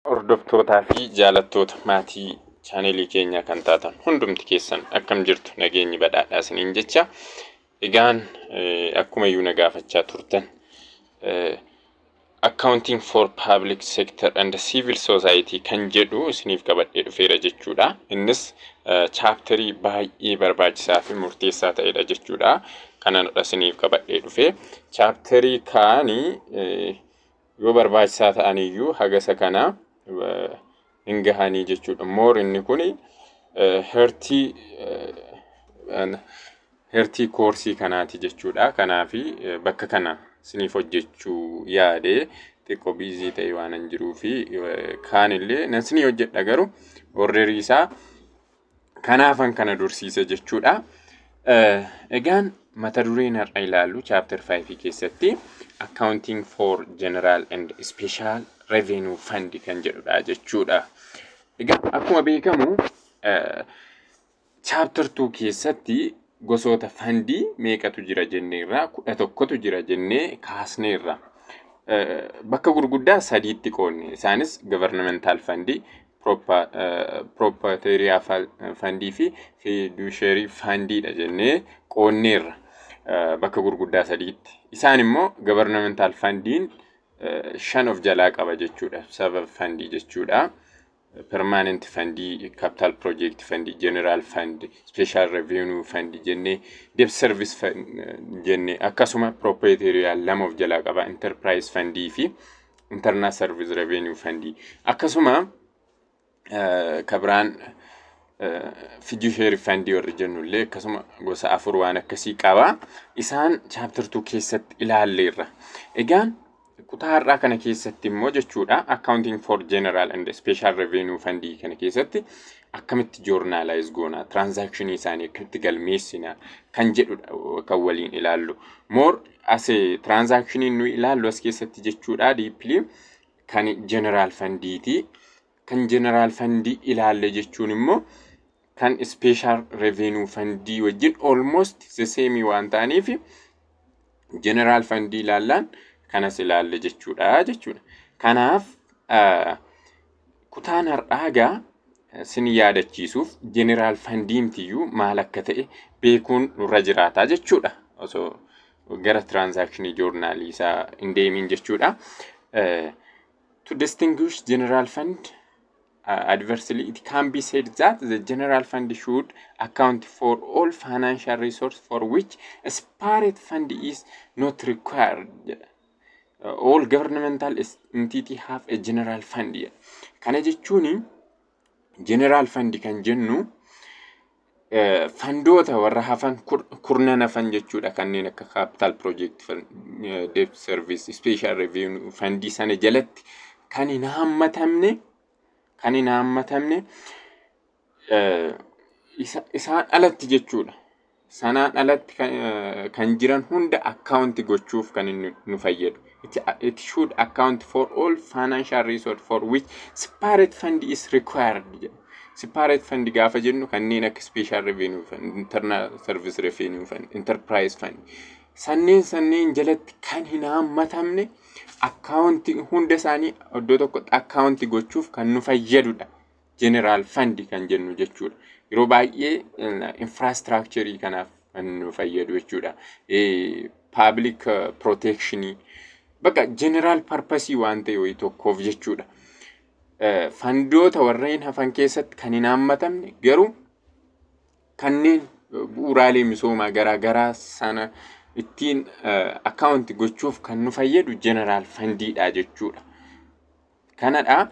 Hordoftootaa fi jaalattoota maatii chaanelii keenyaa kan taatan hundumti keessan, akkam jirtu? Nageenyi badhaadhaa isiniin jecha. Egaan akkuma iyyuu na gaafachaa turtan, Accounting for Public Sector and Civil Society kan jedhu isiniif qabadhee dhufeera jechuudha. Innis chapterii baay'ee barbaachisaa fi murteessaa ta'edha jechuudha. Kanadha isiniif qabadhee dhufe. Chapterii kaanii yoo barbaachisaa ta'aniyyuu hagasa kana hin gahanii jechuudha. More inni kuni heartii koorsii kanaati jechuudha. Kanaafi bakka kana isiniif hojjechuu yaade. Xiqqoo busy ta'e waan hin jiruu fi kaanillee nan isinii hojjedha, garuu orderii isaa kanaafan kana dursiise jechuudha. Egaan mata dureen har'a ilaallu chapter 5 keessatti Accounting for General and Special Revenue Fund kan jedhudha jechuudha. Egaa akkuma beekamu chapter 2 keessatti gosoota fundii meeqatu jira jenneerra? 11tu jira jennee kaasneerra. Bakka gurguddaa sadiitti qoodne. Isaanis governmental fundii, proprietary fundii fi fiduciary fundiidha jennee qoodneerra bakka gurguddaa sadiitti. Isaan immoo governmental fundiin shan of jalaa qaba jechuudha. Saba fundii jechuudha. Permanent fundii, capital project fundii, general fund, special revenue fund jennee, debt service jennee, akkasuma proprietary lama of jalaa qaba, enterprise fundii fi internal service revenue fundii. Akkasuma kabiraan fiduciary fundii warri jennullee akkasuma gosa afur waan akkasii qaba. Isaan chapter 2 keessatti ilaalleerra. Egaan kutaa har'aa kana keessatti immoo jechuudha, Accounting for General and Special Revenue Fundii kana keessatti akkamitti journalize goona, transactionii isaanii akkamitti galmeessina kan jedhudha kan waliin ilaallu. More as transactionii nuyi ilaallu as keessatti jechuudha, deeply kan general fundiiti. Kan general fundii ilaalle jechuun immoo kan special revenue fundii wajjin almost the same waan ta'aniif, general fundii ilaallaan kanas ilaalle jechuudha. Kanaaf kutaan har'aa gaa sin yaadachiisuuf general fundiimtiyyuu maal akka ta'e beekuun nurra jiraataa jechuudha. Osoo gara transactionii journalii isaa hin deemin jechuudha. To distinguish general fund adversely, it can be said that the general fund should account for all financial resource for which a separate fund is not required. All governmental entity have a general fund. Kana jechuun general fund kan jennu fundoota warra hafan kurnan hafan jechuudha, kanneen akka capital project fund, debt service, special revenue fundii sana jalatti kan hin haammatamne isaan alatti jechuudha. Sanaan alatti kan jiran hunda account gochuuf kan inni nu fayyadu. It should account for all financial resource for which separate fund is required jedha. Separate fund gaafa jennu kanneen akka special revenue fund, internal service revenue fund, enterprise fund. Sanneen jalatti kan hin haammatamne account hunda isaanii iddoo tokkotti account gochuuf kan nu fayyadudha. General fund kan jennu jechuudha. Yeroo baay'ee infrastructure kanaaf kan nu fayyadu jechuudha. Public protectionii, bakka general purpose waan ta'e wayii tokkoof jechuudha. Fundoota warreen hafan keessatti kan hin haammatamne, garuu kanneen bu'uuraalee misoomaa garaa garaa sana ittiin account gochuuf kan nu fayyadu general fundiidha jechuudha. Kanadha.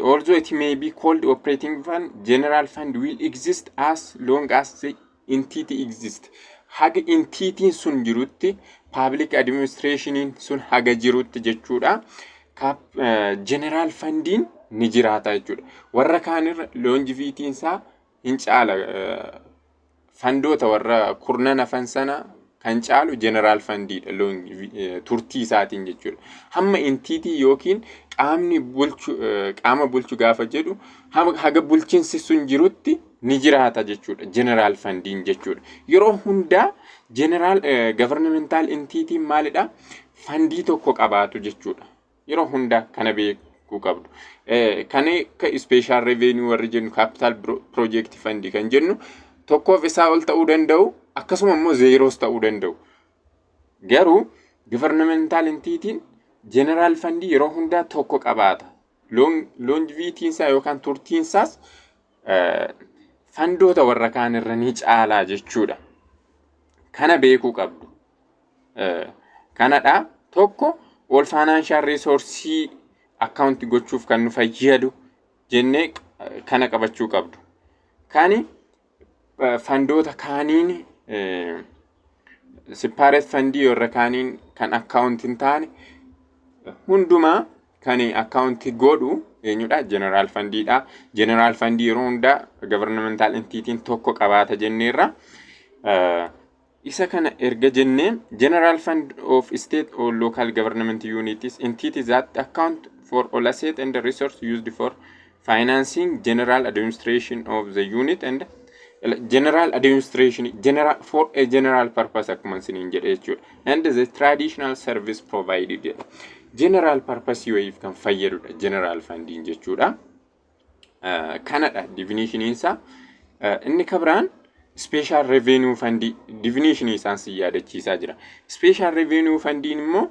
Although it may be called operating fund, general fund will exist as long as the entity exists. Haga entityin sun jirutti, public administrationiin sun haga jirutti jechuudha. General fundiin ni jiraata jechuudha. Warra kaanirra longevityin isaa hin caala. Fundoota warra kurnan hafan sana kan caalu general fundiidha turtii isaatiin jechuudha. Hamma entity yookiin qaamni bulchu, qaama bulchu gaafa jedhu, haga bulchiinsi sun jirutti ni jiraata jechuudha general fundiin jechuudha. Yeroo hundaa general governmental entityin maalidha? Fundii tokko qabaatu jechuudha. Yeroo hundaa kana beekuun Beekuu qabdu. Kan akka special revenue warri jennu, capital project fund kan jennu, tokkoof isaa ol ta'uu danda'u, akkasuma immoo zeros ta'uu danda'u. Garuu governmental entityn general fund yeroo hundaa tokko qabaata. Longevityn isaa yookaan turtiin isaas fundoota warra kaan irra ni caalaa jechuudha. Kana beekuu qabdu. Kanadha. Tokko, all financial resource account gochuuf kan nu fayyadu jennee kana qabachuu qabdu. Kani fundoota kaaniin, separate fundii warra kaaniin kan account hin taane hundumaa kan account godhu eenyudha? General fundiidha. General fundii yeroo hundaa governmental entityn tokko qabaata jenneerra. Isa kana erga jennee, general fund of state or local government units, entity that account for all asset and resource used for financing general administration of the unit and general administration, general for a general purpose, akkuma isiniin jedhe jechuudha, and the traditional service provided jedha. General purpose wayiif kan fayyadudha general fundiin jechuudha. Kanadha definitioniin isaa. Inni kabiraan special revenue fundii definition isaan si yaadachiisaa jira. Special revenue fundiin immoo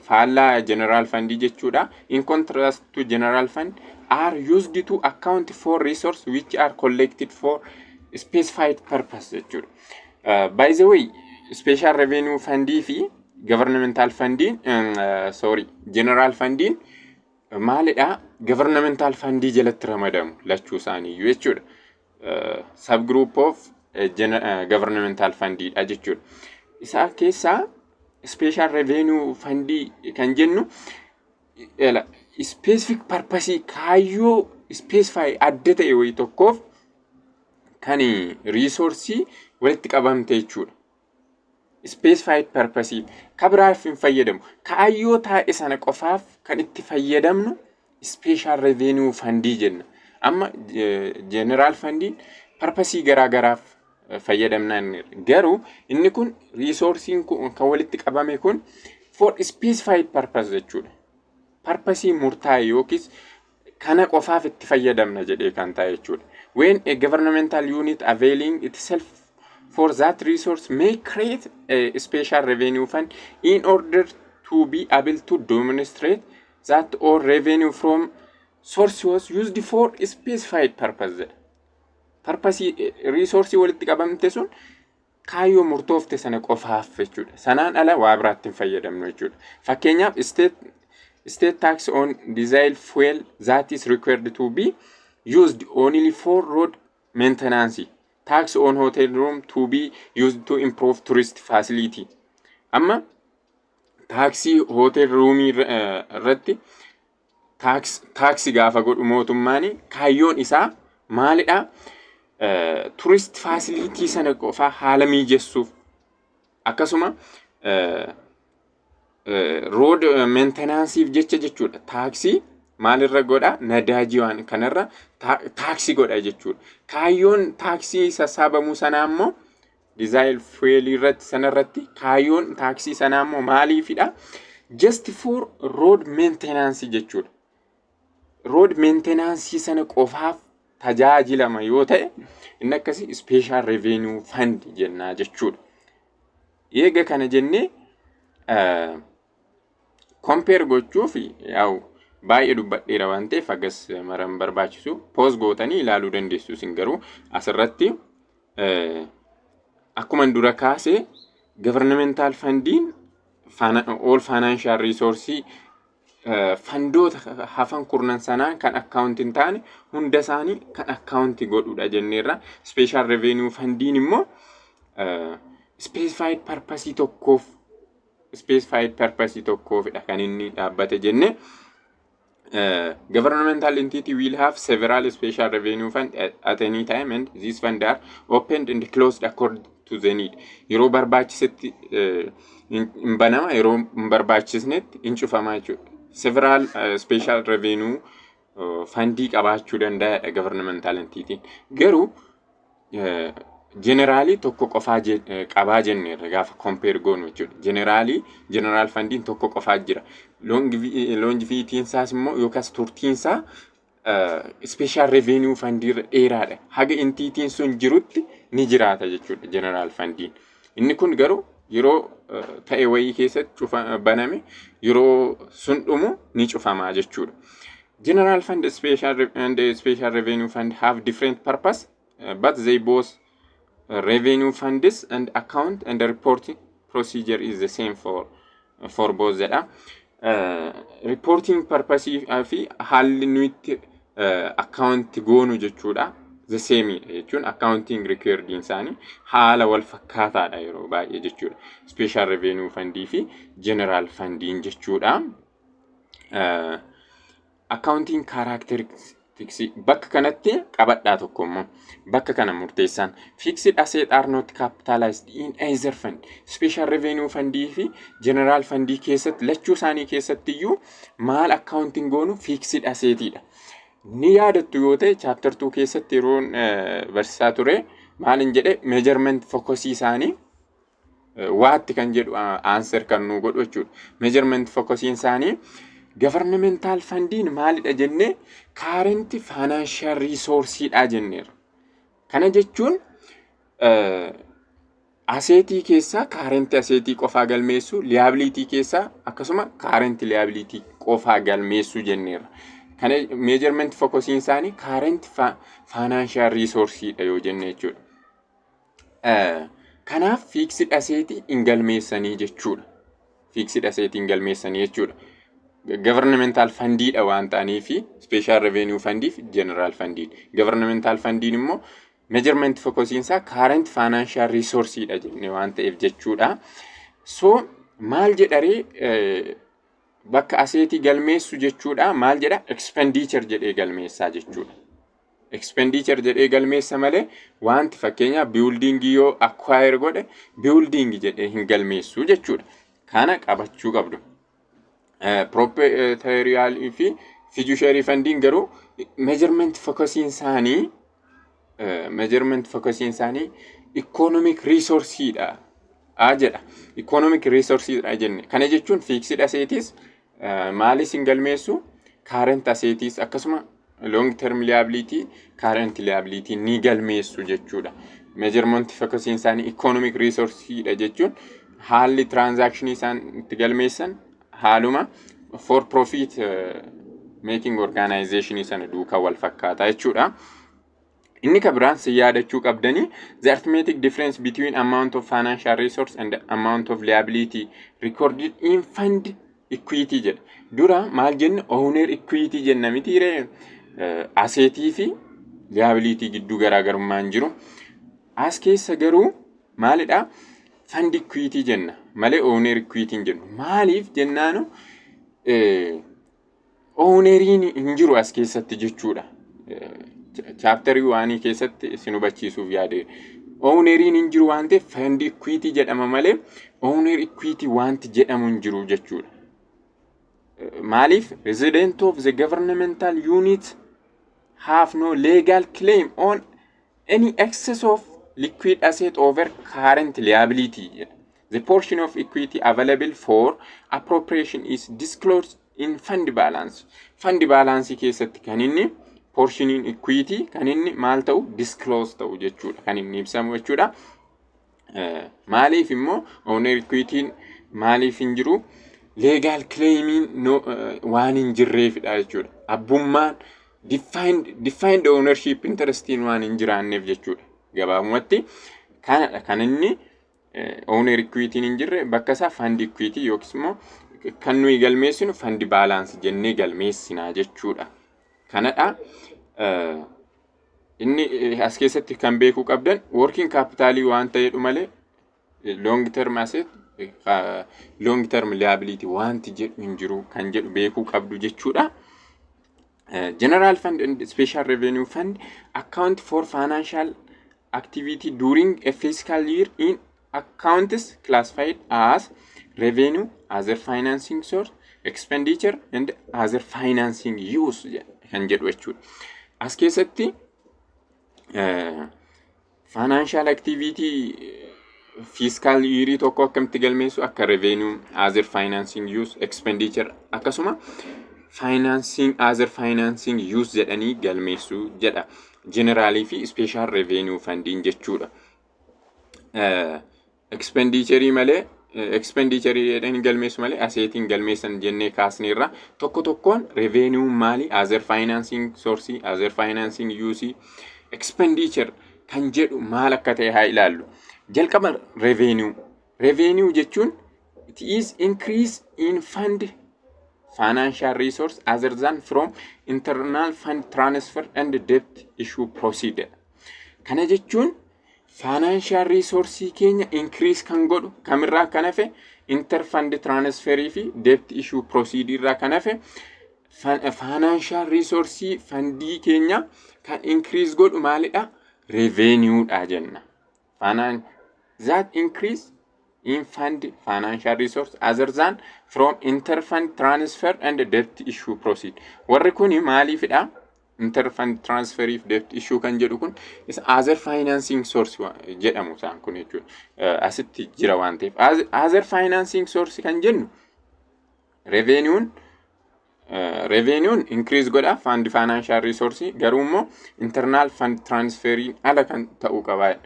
faallaa general fundii jechuudha. In contrast to general fund, are used to account for resource which are collected for specified purpose jechuudha. By the way, special revenue fundii fi governmental fundiin, sorry, general fundiin maalidha? Governmental fundii jalatti ramadamu lachuu isaaniiyyuu jechuudha. Subgroup of governmental fundiidha jechuudha. Isaa keessaa special revenue fundii kan jennu specific purpose, kaayyoo specify adda ta'e wayii tokkoof kan resourceii walitti qabamte jechuudha. Specified purpose ka biraaf hin fayyadamu. Kaayyoo taa'e sana qofaaf kan itti fayyadamnu special revenue fundii jenna. Amma general fundiin purposeii garaa garaaf fayyadamna inni. Garuu inni kun, resourceiin kun kan walitti qabame kun for specified purpose jechuudha. Purposeii murtaa'e yookiis kana qofaaf itti fayyadamna jedhee kan ta'e jechuudha. When a governmental unit availing itself for that resource may create a special revenue fund in order to be able to demonstrate that all revenue from source was used for specified purpose jedha. Purposeii resourceii walitti qabamte sun kaayyoo murtoofte sana qofaaf jechuudha. Sanaan ala waa biraatti hin fayyadamnu jechuudha. Fakkeenyaaf, state tax on diesel fuel that is required to be used only for road maintenance. Tax on hotel room to be used to improve tourist facility. Amma taxii hotel roomii irratti taxii gaafa godhu mootummaan, kaayyoon isaa maalidha? Tourist facility sana qofa haala mijessuuf, akkasuma road maintenanceiif jecha jechuudha. Taxii maalirra godha? Nadaajii waan kanarra taxii godha jechuudha. Kaayyoon taxii sassaabamuu sanaa immoo, diesel fuelii irratti sanarratti kaayyoon taxii sanaa immoo maaliifidha? Just for road maintenance jechuudha. Road maintenance sana qofaaf tajaajilama yoo ta'e, inni akkasii special revenue fund jennaa jechuudha. Eega kana jennee, compare gochuuf yaa'u baay'ee dubbadheera waan ta'eef hagas maran barbaachisu, pause gootanii ilaaluu dandeessu. Isin garuu asirratti akkuma dura kaasee, governmental fundiin all financial resource fundoota hafan kurnan sanaa kan account hin taane hunda isaanii kan account godhudha jenneerra. Special revenue fundiin immoo specified purpose tokkoof, specified purpose tokkoofidha kan inni dhaabbate jenne. Governmental entity will have several special revenue fund at any time, and these fund are opened and closed according to the need. Yeroo barbaachisetti hin banama, yeroo hin barbaachisnetti hin cufama jechuudha. Several special revenue fundii qabaachuu danda'adha governmental entity. Garuu Generalii tokko qofaa qabaa jenneerra gaafa compare goonu jechuudha. Generalii, general fundiin tokko qofaa jira. Longevityn isaas immoo yookaas turtiinsaa special revenue fundiirra dheeraadha. Haga entityn sun jirutti ni jiraata jechuudha general fundiin. Inni kun garuu yeroo ta'e wayii keessatti cufa baname, yeroo sun dhumu ni cufamaa jechuudha. General fund special and special revenue fund have different purpose, but they both revenue funds and account and the reporting procedure is the same for both jedha. Reporting purpose fi haalli nuyi itti account goonu jechuudha. The same jechuun accounting record isaanii haala wal fakkaataadha yeroo baay'ee jechuudha. Special revenue fundii fi general fundiin jechuudha. Accounting characteristics bakka kanatti qabadhaa. Tokko immoo bakka kana murteessaan, fixed asset are not capitalized in either fund. Special revenue fundii fi general fundii keessatti, lachuu isaanii keessatti iyyuu maal accounting goonu? Fixed assetidha. Ni yaadattu yoo ta'e, chapter 2 keessatti yeroon barsiisaa ture maalin jedhe? Measurement focusii isaanii waatti kan jedhu answer kan nu godhu jechuudha. Measurement focusiin isaanii governmental fundiin maalidha jennee? Current financial resourceidha jenneerra. Kana jechuun assetii keessaa current assetii qofaa galmeessuu, liability keessaa akkasuma current liability qofaa galmeessuu jenneerra. Kana measurement focusiin isaanii current financial resourceidha yoo jenne jechuudha. Kanaaf fixed assetii hin galmeessanii jechuudha. Fixed assetii hin galmeessanii jechuudha. Governmental fundiidha waan ta'aniifi special revenue fundii fi general fundiin. Governmental fundiin immoo measurement focusiin isaa current financial resourceidha jenne waan ta'eef jechuudha. So maal jedharee? Bakka assetii galmeessu jechuudha, maal jedha? Expenditure jedhee galmeessaa jechuudha. Expenditure jedhee galmeessa malee wanti fakkeenyaaf buildingii yoo acquire godhe building jedhee hin galmeessu jechuudha. Kana qabachuu qabdu. Proprietary fi fiduciary fundiin garuu measurement focusiin isaanii economic resourceidha a jedha. Economic resourceidha jenne. Kana jechuun fixed assetis maalis hin galmeessu, current assetis akkasuma long term liability, current liability ni galmeessu jechuudha. Measurement focusiin isaanii economic resourceidha jechuun haalli transaction isaan itti galmeessan haaluma for profit making organization sana duukaa wal fakkaataa jechuudha. Inni ka biraan si yaadachuu qabdanii, the arithmetic difference between amount of financial resource and the amount of liability recorded in fund equity jedha. Dura maal jenne? Owner equity jenna miti ree? Assetii fi liability gidduu garaagarummaan jiru. As keessa garuu maalidha? Fund equity jenna malee owner equity hin jennu. Maaliif jennaanu, owneriin hin jiru as keessatti jechuudha. Chapterii waanii keessatti isin hubachiisuuf yaade. Owneriin hin jiru waan ta'eef fund equity jedhama malee owner equity wanti jedhamu hin jiru jechuudha. Maaliif? Resident of the governmental unit have no legal claim on any excess of liquid asset over current liability. The portion of equity available for appropriation is disclosed in fund balance. Fund balance keessatti kan inni portioniin equity kan inni maal ta'u? Disclose ta'u jechuudha. Kan inni ibsamu jechuudha. Maaliif immoo owner equityn maaliif hin jiru? Legal claimiin waan hin jirreefidha jechuudha. Abbummaan defined ownership interestiin waan hin jiraanneef jechuudha. Gabaabumatti kanadha kan inni owner equityn hin jirre. Bakka isaa fund equity yookiis immoo kan nuyi galmeessinu fund balance jennee galmeessinaa jechuudha. Kanadha. Inni as keessatti kan beekuu qabdan working capitalii waan ta'eedhu malee long term asset, long term liability wanti jedhu hin jiru kan jedhu beekuu qabdu jechuudha. General fund and special revenue fund account for financial activity during a fiscal year in accounts classified as revenue, other financing source, expenditure and other financing use kan jedhu jechuudha. As keessatti Financial activity fiscal yearii tokko akkamitti galmeessu? Akka revenue, other financing use, expenditure, akkasuma financing, other financing use jedhanii galmeessuu jedha. Generalii fi special revenue fundiin jechuudha. Expenditurii malee, expenditurii jedhanii galmeessu malee assetiin galmeessan jennee kaasneerra. Tokko tokkoon revenue maali, other financing source, other financing use, expenditure kan jedhu maal akka ta'e haa ilaallu. Jalqaba revenue. Revenue jechuun it is increase in fund financial resource other than from internal fund transfer and debt issue proceed. Kana jechuun financial resource keenya increase kan godhu kamirraa kan hafe, interfund transferii fi debt issue proceed irraa kan hafe, financial resource fundii keenya kan increase godhu maalidha? Revenue dha jenna. That increase in fund financial resource other than from interfund transfer and debt issue proceed. Warri kuni maaliifidha? Interfund transfer fi debt issue kan jedhu kun isa other financing source jedhamu isaan kun jechuudha. Asitti jira waan ta'eef. Other financing source kan jennu revenuun increase godha fund financial resource, garuu immoo internal fund transferiin ala kan ta'uu qaba.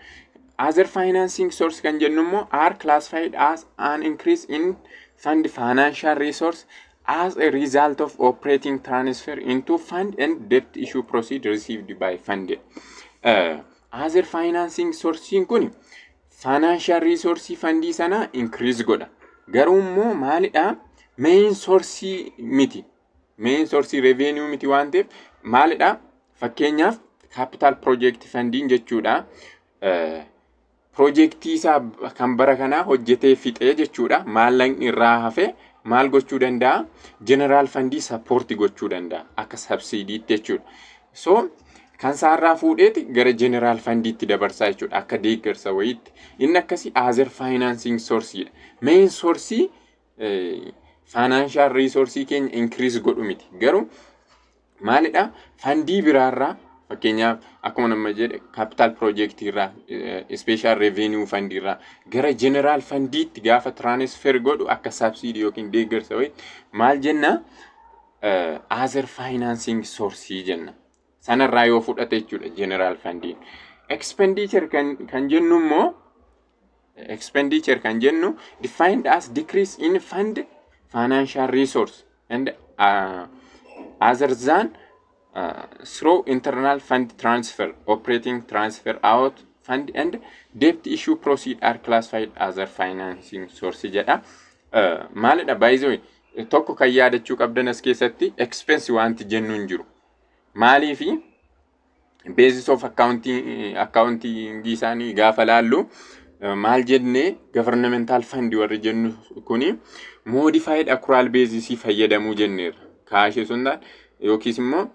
Other financing source kan jennu immoo are classified as an increase in fund financial resource as a result of operating transfer into fund and debt issue proceed received by fund. Other financing source kun financial resource fundii sana increase godha. Garuu immoo maalidha? Main source miti. Main source revenue miti waan ta'eef maalidha? Fakkeenyaaf capital project fundiin jechuudha. Piroojeektii isaa kan bara kanaa hojjetee fixee jechuudha. Maallaqni irraa hafe maal gochuu danda'a? General fundii support gochuu danda'a. Akka subsidyitti jechuudha. So kan isaarraa fuudheeti gara general fundiitti dabarsaa jechuudha. Akka deeggarsa wayiitti. Inni akkasii other financing sourceiidha. Main sourceii financial resourceii keenya increase godhu miti. Garuu maalidha? Fundii biraarraa, fakkeenyaaf akkuma nama jedhe, capital projectii irraa, special revenue fundii irraa gara general fundiitti gaafa transfer godhu akka subsidy yookiin deeggarsa wayii maal jenna? Other financing sourceii jenna. Sanarraa yoo fudhate jechuudha general fundiin. Expenditure kan jennu immoo, expenditure kan jennu defined as decrease in fund financial resource and other than through internal fund transfer, operating transfer out fund and debt issue proceed are classified as a financing source jedha. Maalidha? Baay'ee tokko kan yaadachuu qabdan as keessatti expense wanti jennu hin jiru. Maaliifi? Basis of accounting isaanii gaafa laallu maal jennee? Governmental fund warri jennu kuni modified accrual basis fayyadamuu jenneerra. Cashii sun taane yookiis immoo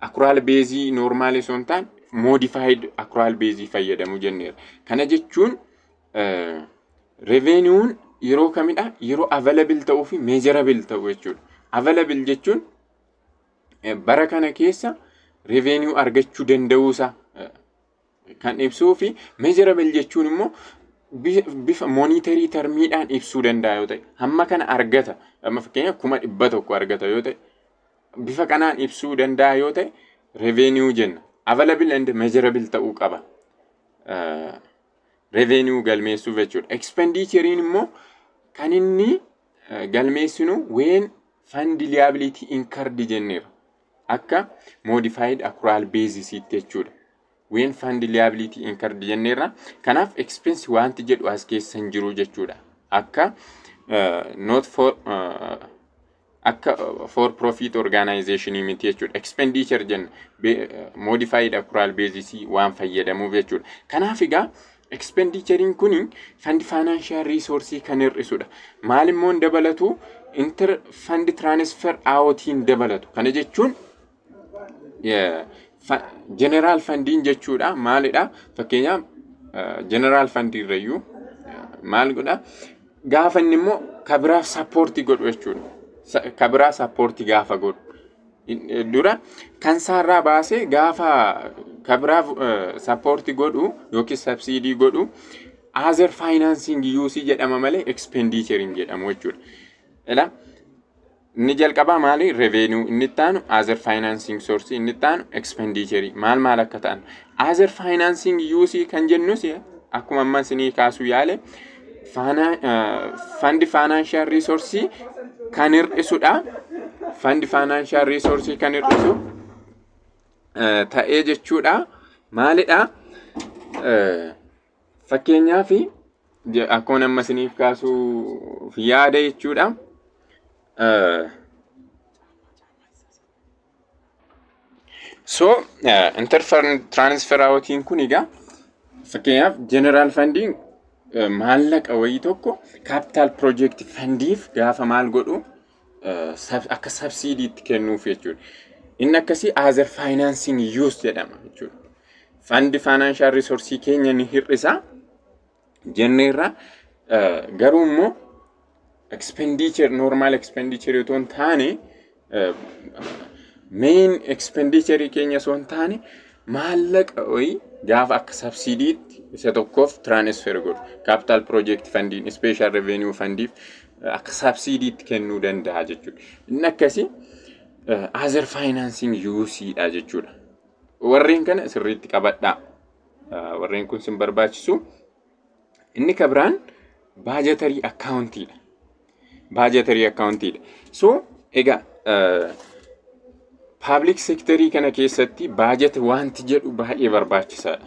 accrual basis normal osoo hin taane modified accrual basis fayyadamuu jenneerra. Kana jechuun revenuun yeroo kamidha? Yeroo available ta'uu fi measurable ta'u jechuudha. Available jechuun bara kana keessa revenue argachuu danda'uusaa kan ibsuu fi measurable jechuun immoo bifa monetary termiidhaan ibsuu danda'a yoo ta'e, hamma kana argata, amma fakkeenya 100,000 argata yoo ta'e, bifa kanaan ibsuu danda'a yoo ta'e revenue jenna. Available and measurable ta'uu qaba. Revenue galmeessuuf jechuudha. Expenditurein immoo kan inni galmeessinu when fund liability incurred jenneera. Akka modified accrual basisitti jechuudha. When fund liability incurred jenneerra. Kanaaf expense wanti jedhu as keessa hin jiru jechuudha. Akka not for akka for profit organization miti jechuudha. Expenditure jenna modified accrual basis waan fayyadamuuf jechuudha. Kanaaf egaa expenditurein kuni fund financial resource kan hir'isudha. Maal immoo hin dabalatu? Inter fund transfer outiin dabalatu. Kana jechuun general fundiin jechuudha. Maalidha? Fakkeenyaaf general fundii irrayyuu maal godha? Gaafa inni immoo kabiraaf support godhu jechuudha. Kabiraa support gaafa godhu. Dura kan isaarraa baasee gaafa kabiraaf support godhu yookiin subsidy godhu other financing use jedhama malee expenditure hin jedhamu jechuudha. Ila inni jalqabaa maali? Revenue. Inni itti aanu other financing source, inni itti aanu expenditure maal maal akka ta'an. Other financing use kan jennus akkuma amma isinii kaasuu yaale fund financial resource kan hir'isudha. Fund financial resource kan hir'isu ta'ee jechuudha. Maalidha? Fakkeenyaaf, akkuma amma isiniif kaasuuf yaada jechuudha. So interfund transfer outiin kun egaa fakkeenyaaf general fundiin maallaqa wayii tokko capital project fundiif gaafa maal godhu, akka subsidyitti kennuuf jechuudha. Inni akkasii other financing use jedhama jechuudha. Fund financial resource keenya ni hir'isa jenneerra, garuu immoo expenditure, normal expenditure otoo hin taane, main expenditure keenya osoo hin taane, maallaqa wayii gaafa akka subsidyitti isa tokkoof transfer godhu, capital project fundiin special revenue fundiif akka subsidyitti kennuu danda'a jechuudha. Inni akkasii other financing use dha jechuudha. Warreen kana sirriitti qabadhaa. Warreen kun sin barbaachisu. Inni kabiraan budgetary accountiidha. Budgetary accountiidha. So egaa public sectorii kana keessatti baajata wanti jedhu baay'ee barbaachisaadha.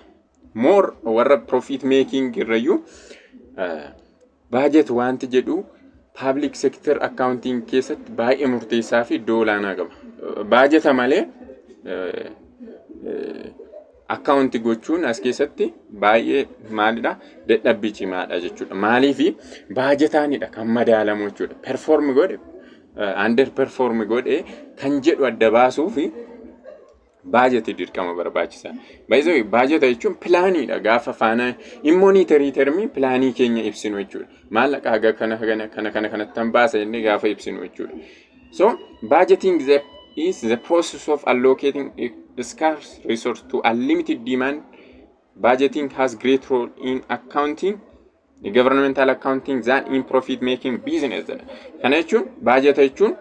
More warra profit making irrayyuu baajata wanti jedhu public sector accounting keessatti baay'ee murteessaa fi iddoo olaanaa qaba. Baajata malee account gochuun as keessatti baay'ee maalidha, dadhabbii cimaadha jechuudha. Maaliifi baajataanidha kan madaalamu jechuudha. Perform godhe, under perform godhe kan jedhu adda baasuu fi baajati dirqama barbaachisaa. Baay'ee baajata jechuun planiidha, gaafa faana in monetary termii planii keenya ibsinu jechuudha. Maallaqa haga kana kana kana kana kanatti han baasa jennee gaafa ibsinu jechuudha. So budgeting is the process of allocating a scarce resource to unlimited demand. Budgeting has great role in accounting, governmental accounting, than in profit making business. Kana jechuun baajata jechuun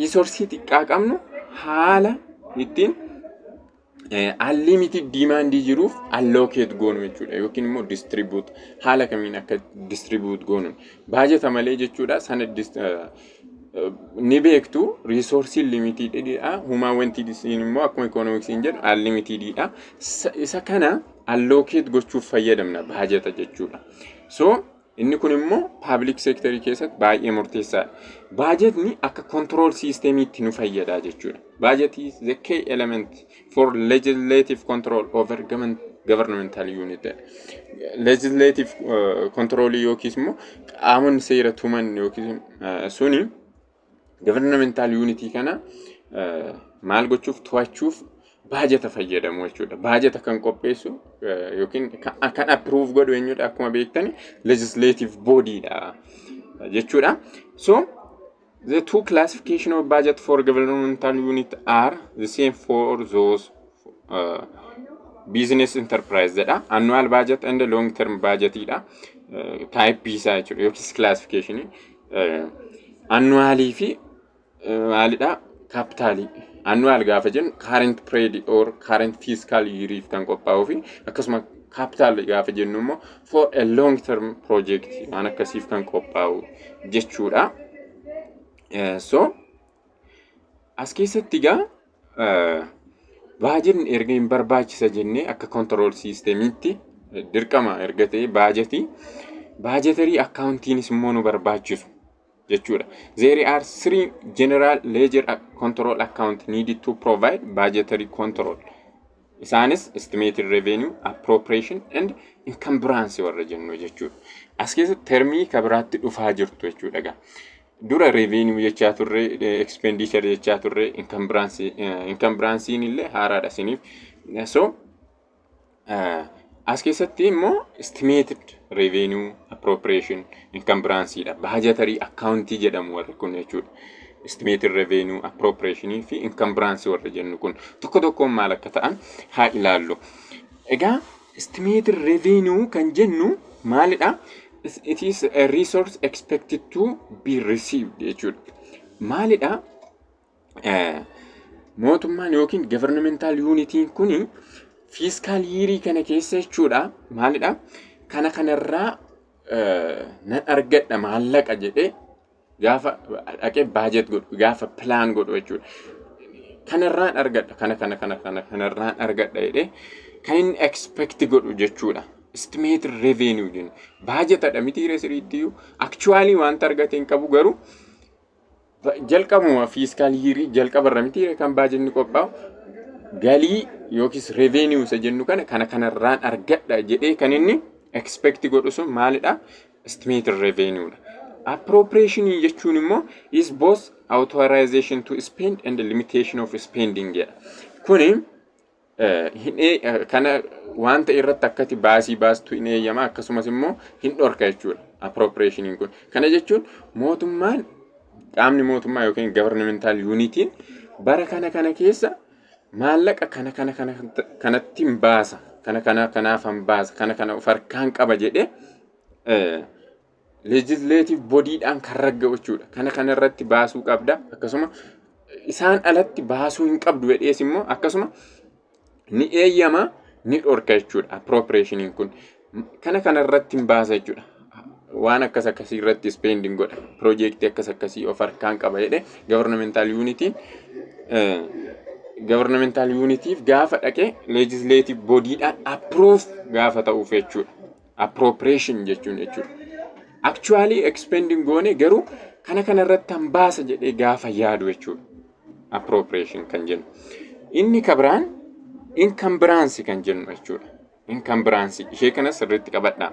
resourceii xiqqaa qabnu haala ittiin unlimited demandii jiruuf allocate goonu jechuudha, yookiin immoo distribute, haala kamiin akka distribute goonu baajata malee jechuudha. Sana ni beektu, resourceiin limitedidha, human wantiin immoo akkuma economicsiin jedhu unlimitedidha. Isa kana allocate gochuuf fayyadamna baajata jechuudha. So inni kun immoo public sectorii keessatti baay'ee murteessaadha. Baajetni akka control systemiitti nu fayyada jechuudha. Budget is the key element for legislative control over governmental unit. Legislative control yookiis immoo qaamonni seera tuman yookiis suni governmental unit kana maal gochuuf, to'achuuf baajata fayyadamu jechuudha. Baajata kan qopheessu yookiin kan approve godhu eenyudha? Akkuma beektani legislative bodyidha jechuudha. So the two classification of budget for governmental unit are the same for those business enterprise jedha. Annual budget and long term budgetidha. Type isaa jechuudha yookiis classification annualii fi maalidha, capitalii. Annual gaafa jennu current period or current fiscal year kan qophaa'uu fi akkasuma capital gaafa jennu immoo for a long term project waan akkasiif kan qophaa'u jechuudha. So as keessatti egaa baajetni erga hin barbaachisa jennee, akka control systemiitti dirqama erga ta'e baajetii, budgetary accountiinis immoo nu barbaachisu jechuudha. There are three general ledger control account needed to provide budgetary control. Isaanis estimated revenue, appropriation and encumbrance warra jennu jechuudha. As keessatti termii kabiraatti dhufaa jirtu jechuudha egaa. Dura revenue jechaa turre, expenditure jechaa turre, encumbranceiin illee haaraadha isiniif. So as keessatti immoo estimated revenue, appropriation, encumbrance dha. Budgetary accountii jedhamu warri kun jechuudha. Estimated revenue, appropriation fi encumbrance warra jennu kun tokko tokkoon maal akka ta'an haa ilaallu. Egaa estimated revenue kan jennu maalidha? It is a resource expected to be received jechuudha. Maalidha? Mootummaan yookiin governmental unitiin kuni fiscal yearii kana keessa jechuudha. Maalidha? Kana kanarraa nan argadha maallaqa jedhee gaafa dhaqee budget godhu, gaafa plan godhu jechuudha. Kanarraan argadha, kana kana kana kana kanarraan argadha jedhee kan inni expect godhu jechuudha. Estimated revenue jennu. Baajetadha miti sirriittiyyuu, actually wanta argate hin qabu, garuu jalqabuma fiscal yearii jalqabarra miti kan baajetni qophaa'u, galii yookiis revenue isa jennu kana kana kanarraan argadha jedhee kan inni expect godhu sun maalidha? Estimated revenue dha. Appropriation jechuun immoo is both authorization to spend and limitation of spending jedha. Kuni kana wanta irratti akkati baasii baastu hin eeyyama, akkasumas immoo hin dhorka jechuudha. Appropriationiin kun. Kana jechuun mootummaan, qaamni mootummaa yookiin governmental unitiin bara kana kana keessa maallaqa kana kana kana kanatti hin baasa, kana kana kanaaf hin baasa, kana kana of harkaan qaba jedhee legislative bodydhaan kan ragga'u jechuudha. Kana kana irratti baasuu qabda, akkasuma isaan alatti baasuu hin qabdu jedhees immoo akkasuma ni eeyyama, ni dhorka jechuudha. Appropriationiin kun kana kana irratti hin baasa jechuudha. Waan akkas akkasii irratti spending godha. Piroojeektii akkas akkasii of harkaan qaba jedhee governmental unitiin governmental unitiif gaafa dhaqee legislative bodydhaan approve gaafa ta'uuf jechuudha. Appropriation jechuun jechuudha. Actually expending goone, garuu kana kana irratti han baasa jedhee gaafa yaadu jechuudha. Appropriation kan jennu. Inni kabiraan encumbrance kan jennu jechuudha. Encumbrance ishee kana sirriitti qabadhaa.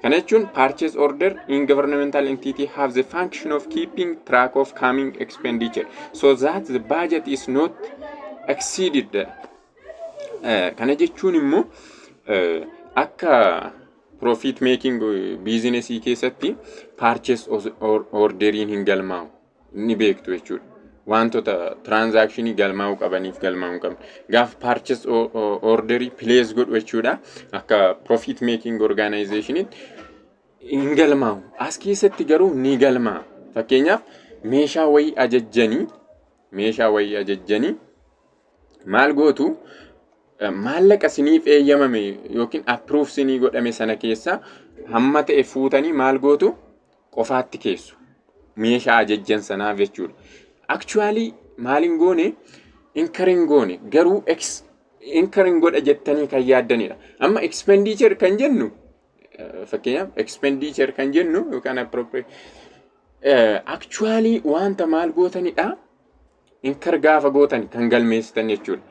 Kana jechuun purchase order in governmental entity have the function of keeping track of coming expenditure so that the budget is not exceeded. Kana jechuun immoo akka profit making businessii keessatti purchase orderiin hin galmaa'u ni beektu jechuudha. Wantoota transactionii galmaa'uu qabaniif galmaa'uu qabna. Gaafa purchase orderii place godhu jechuudha. Akka profit making organizationitti hin galmaa'u. As keessatti garuu ni galmaa'a. Fakkeenyaaf meeshaa wayii ajajjanii maal gootu? Maallaqa siniif eeyyamame yookiin approve sinii godhame sana keessa hamma ta'e fuutanii maal gootu? Qofaatti keessu. Meeshaa ajajjan sanaaf jechuudha. Actually maal hin goone? Incur hin goone, garuu incur hin godha jettanii kan yaaddanidha. Amma expenditure kan jennu, fakkeenyaaf expenditure kan jennu yookaan appropriate, actually wanta maal gootanidha? Incur gaafa gootan kan galmeessitan jechuudha.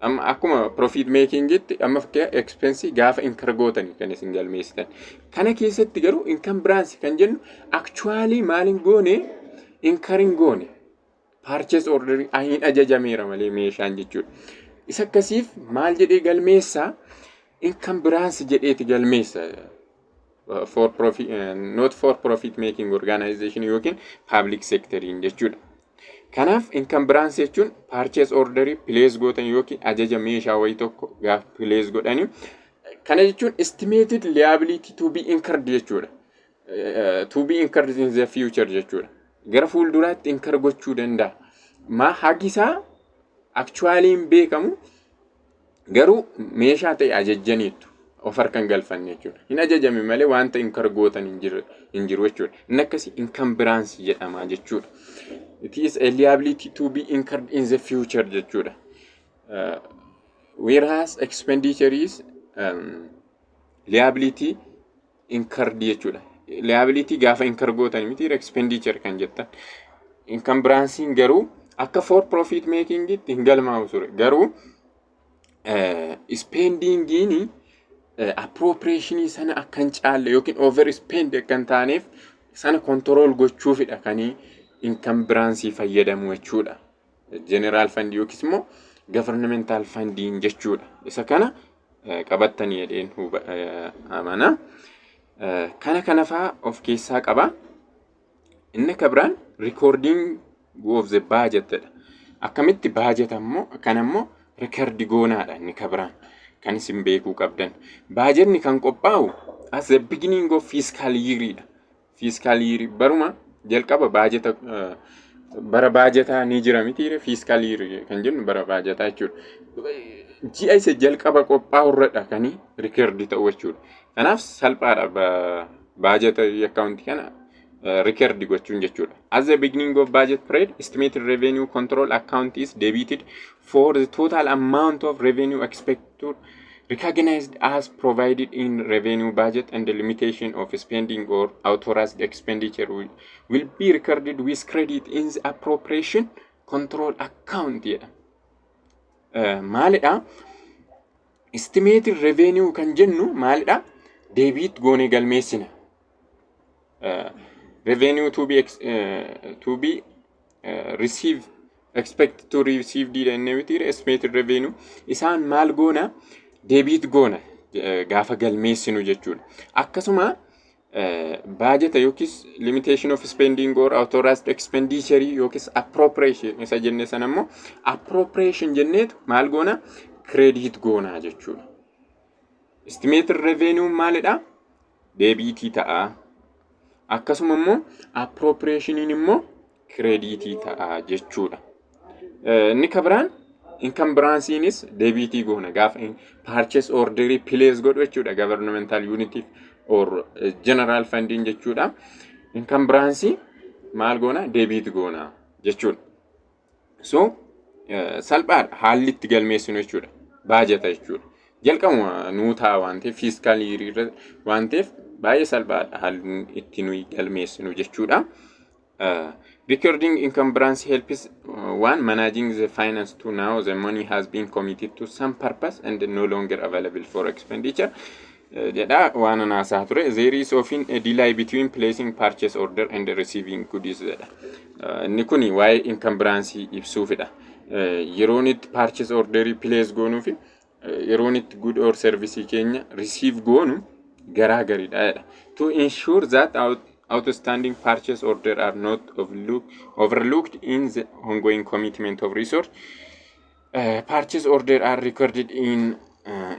Amma akkuma profit makingitti amma fakkeenya expense gaafa incur gootan kan isin galmeessitan. Kana keessatti garuu encumbrance kan jennu actually maal hin goone? Incur hin goone. Purchase order hin ajajameera malee meeshaan jechuudha. Isa akkasiif maal jedhee galmeessaa? Encumbrance jedheeti galmeessa. For profit, not for profit making organization yookiin public sectoriin jechuudha. Kanaaf encumbrance jechuun purchase orderii place gootan yookiin ajaja meeshaa wayii tokko gaafa place godhanii, kana jechuun estimated liability to be incurred jechuudha. To be incurred in the future jechuudha. Gara fuulduraatti incur gochuu danda'a. Maa hagi isaa actually hin beekamu, garuu meeshaa ta'e ajajjaniitu of harkan galfanne jechuudha. Hin ajajame malee wanta incur gootan hin jiru jechuudha. Inni akkasii encumbrance jedhama jechuudha. It is a liability to be incurred in the future jechuudha. Whereas expenditure is liability incurred jechuudha. Liability gaafa incur gootan miti expenditure kan jettan. Encumbrancein garuu akka for profit makingitti hin galmaa'u ture. Garuu spendingiin appropriationii sana akka hin caalle yookiin over spend akka hin taaneef sana control gochuufidha kanii encumbrance fayyadamu jechuudha. General fund yookiis immoo governmental fundiin jechuudha. Isa kana qabattanii jedheen amana. Kana kana faa of keessaa qaba. Inni akka biraan recording of the budget dha. Akkamitti baajeta immoo kan ammoo record goonaadha inni kabiraan kan isin beekuu qabdan. Baajetni kan qophaa'u as the beginning of fiscal year dha. Fiscal year baruma jalqaba baajeta, bara baajetaa ni jira miti, fiscal year kan jennu bara baajetaa jechuudha. Ji'a isa jalqaba qophaa'u irradha kan record ta'u jechuudha. Kanaaf salphaadha baajeta accountii kana record gochuun jechuudha. As the beginning of budget period, estimated revenue control account is debited for the total amount of revenue expected recognized as provided in revenue budget, and the limitation of spending or authorized expenditure will be recorded with credit in the appropriation control account jedha. Maalidha? Estimated revenue kan jennu maalidha? Debit goonee galmeessina. Revenue to be receive, expect to receive jennee miti estimated revenue isaan maal goona? Debit goona gaafa galmeessinu jechuudha. Akkasuma baajeta yookiis limitation of spending or authorized expenditure yookiis appropriation isa jenne sana immoo appropriation jenneetu maal goona? Credit goona jechuudha. Estimated revenue maalidha? Debitii ta'a. Akkasuma immoo appropriationiin immoo creditii ta'a jechuudha. Inni kabiraan encumbrance'iinis debitii goona gaafa purchase orderii place godhu jechuudha, governmental unit or general funding jechuudha. Encumbrance maal goona? Debit goona jechuudha. So salphaadha haalli itti galmeessinu jechuudha. Baajata jechuudha. Jalqabuma nuu ta'a waan ta'eef, fiscal year waan ta'eef, baay'ee salphaadha haalli itti nuyi galmeessinu jechuudha. Recording encumbrance helps one managing the finance to know the money has been committed to some purpose and no longer available for expenditure. Jedha waan anaasaa ture. There is often a delay between placing purchase order and receiving goods jedha. Inni kun waa'ee encumbrance ibsuufidha. Yeroon itti purchase orderii place goonuu fi yeroon itti good or service keenya receive goonu garaa gariidha jedha. To ensure that outstanding purchase order are not overlooked in the ongoing commitment of resource, purchase order are recorded in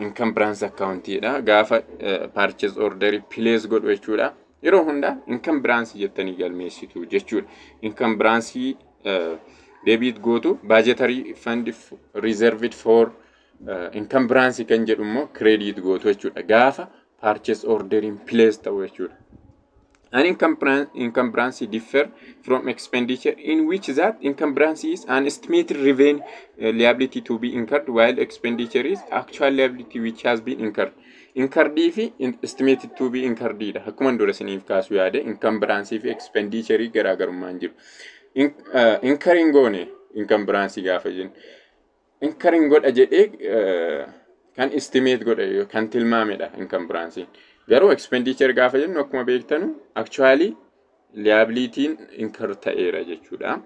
encumbrance account dha. Gaafa purchase order place godhu jechuudha. Yeroo hunda encumbrance jettanii galmeessitu jechuudha. Encumbrance debit gootu, budgetary fund reserved for encumbrance kan jedhu immoo credit gootu jechuudha. Gaafa purchase orderiin place ta'u jechuudha. An encumbrance differ from expenditure in which that encumbrance is an estimated revenue liability to be incurred, while expenditure is actual liability which has been incurred. Incurred fi estimated to be incurred dha. Akkuma dura isiniif kaasuu yaade, encumbrance fi expenditure garaagarummaan jiru. Incurring goone encumbrance gaafa jennu. Incurring godha jedhee kan estimate godhe, kan tilmaamedha encumbrance. Garuu expenditure gaafa jennu, akkuma beektanu, actually liabilitiin incur ta'eera jechuudha.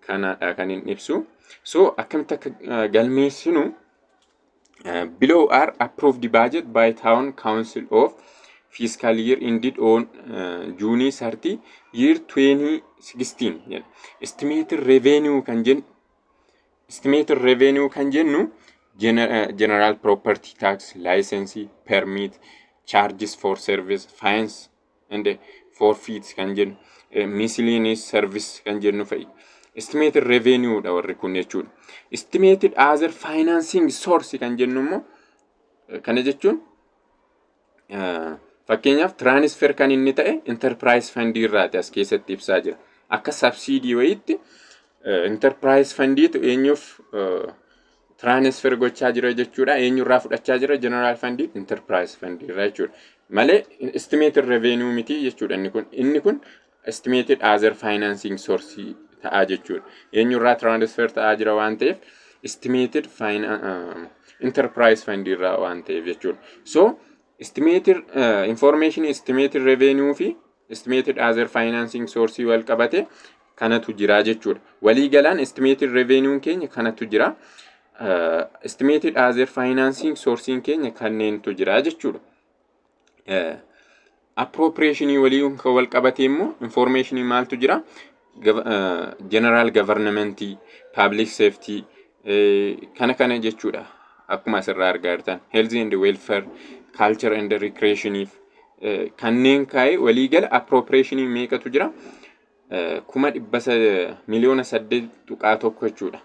Kanadha kan inni ibsu. So akkamitti akka galmeessinu, below are approved budget by town council of fiscal year ended on June 30 year 2016 jedha. Estimated revenue kan jennu general property tax, license, permit, charges for service, fines and forfeits kan jennu, miscellaneous service kan jennu fa'i. Estimated revenue dha warri kun jechuudha. Estimated other financing source kan jennu immoo, kana jechuun fakkeenyaaf transfer kan inni ta'e enterprise fund irraati as keessatti ibsaa jira. Akka subsidy wayiitti enterprise fundiitu eenyuuf transfer gochaa jira jechuudha. Eenyurraa fudhachaa jira general fundii? Enterprise fund irraa jechuudha. Malee estimated revenue miti jechuudha inni kun. Inni kun estimated other financing source ta'aa jechuudha. Eenyurraa transfer ta'aa jira waan ta'eef, estimated enterprise fund irraa waan ta'eef jechuudha. So estimated information estimated revenue fi estimated other financing source wal qabate kanatu jira jechuudha. Waliigalaan estimated revenue keenya kanatu jira. Estimated other financing source keenya kanneentu jira jechuudha. Appropriationii waliin kan wal qabate immoo informationii maaltu jira? General governmentii, public safety kana kana jechuudha. Akkuma asirraa argaa jirtan health and welfare, culture and recreationiif kanneen kaa'ee waliigala appropriationii meeqatu jira? Kuma dhibba 8.1 miliyoona jechuudha.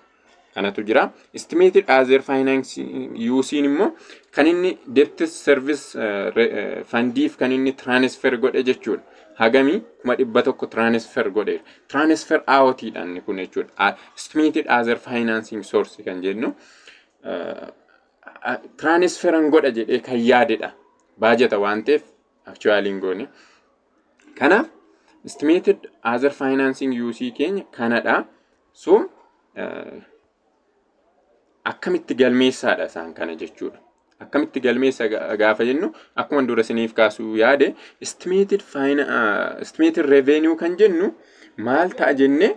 Kanatu jira. Estimated other finance useiin immoo kan inni debt service fundiif kan inni transfer godhe jechuudha. Hagamii? 100,000 transfer godheera. Transfer outiidha inni kun jechuudha. Estimated other financing source kan jennu transferan godha jedhee kan yaadedha. Baajata waan ta'eef actually hin goone. Kanaaf estimated other financing use keenya kanadha. So akkamitti galmeessaadha isaan kana jechuudha. Akkamitti galmeessa gaafa jennu, akkuma dura isiniif kaasuu yaade, estimated revenue kan jennu maal ta'a jenne?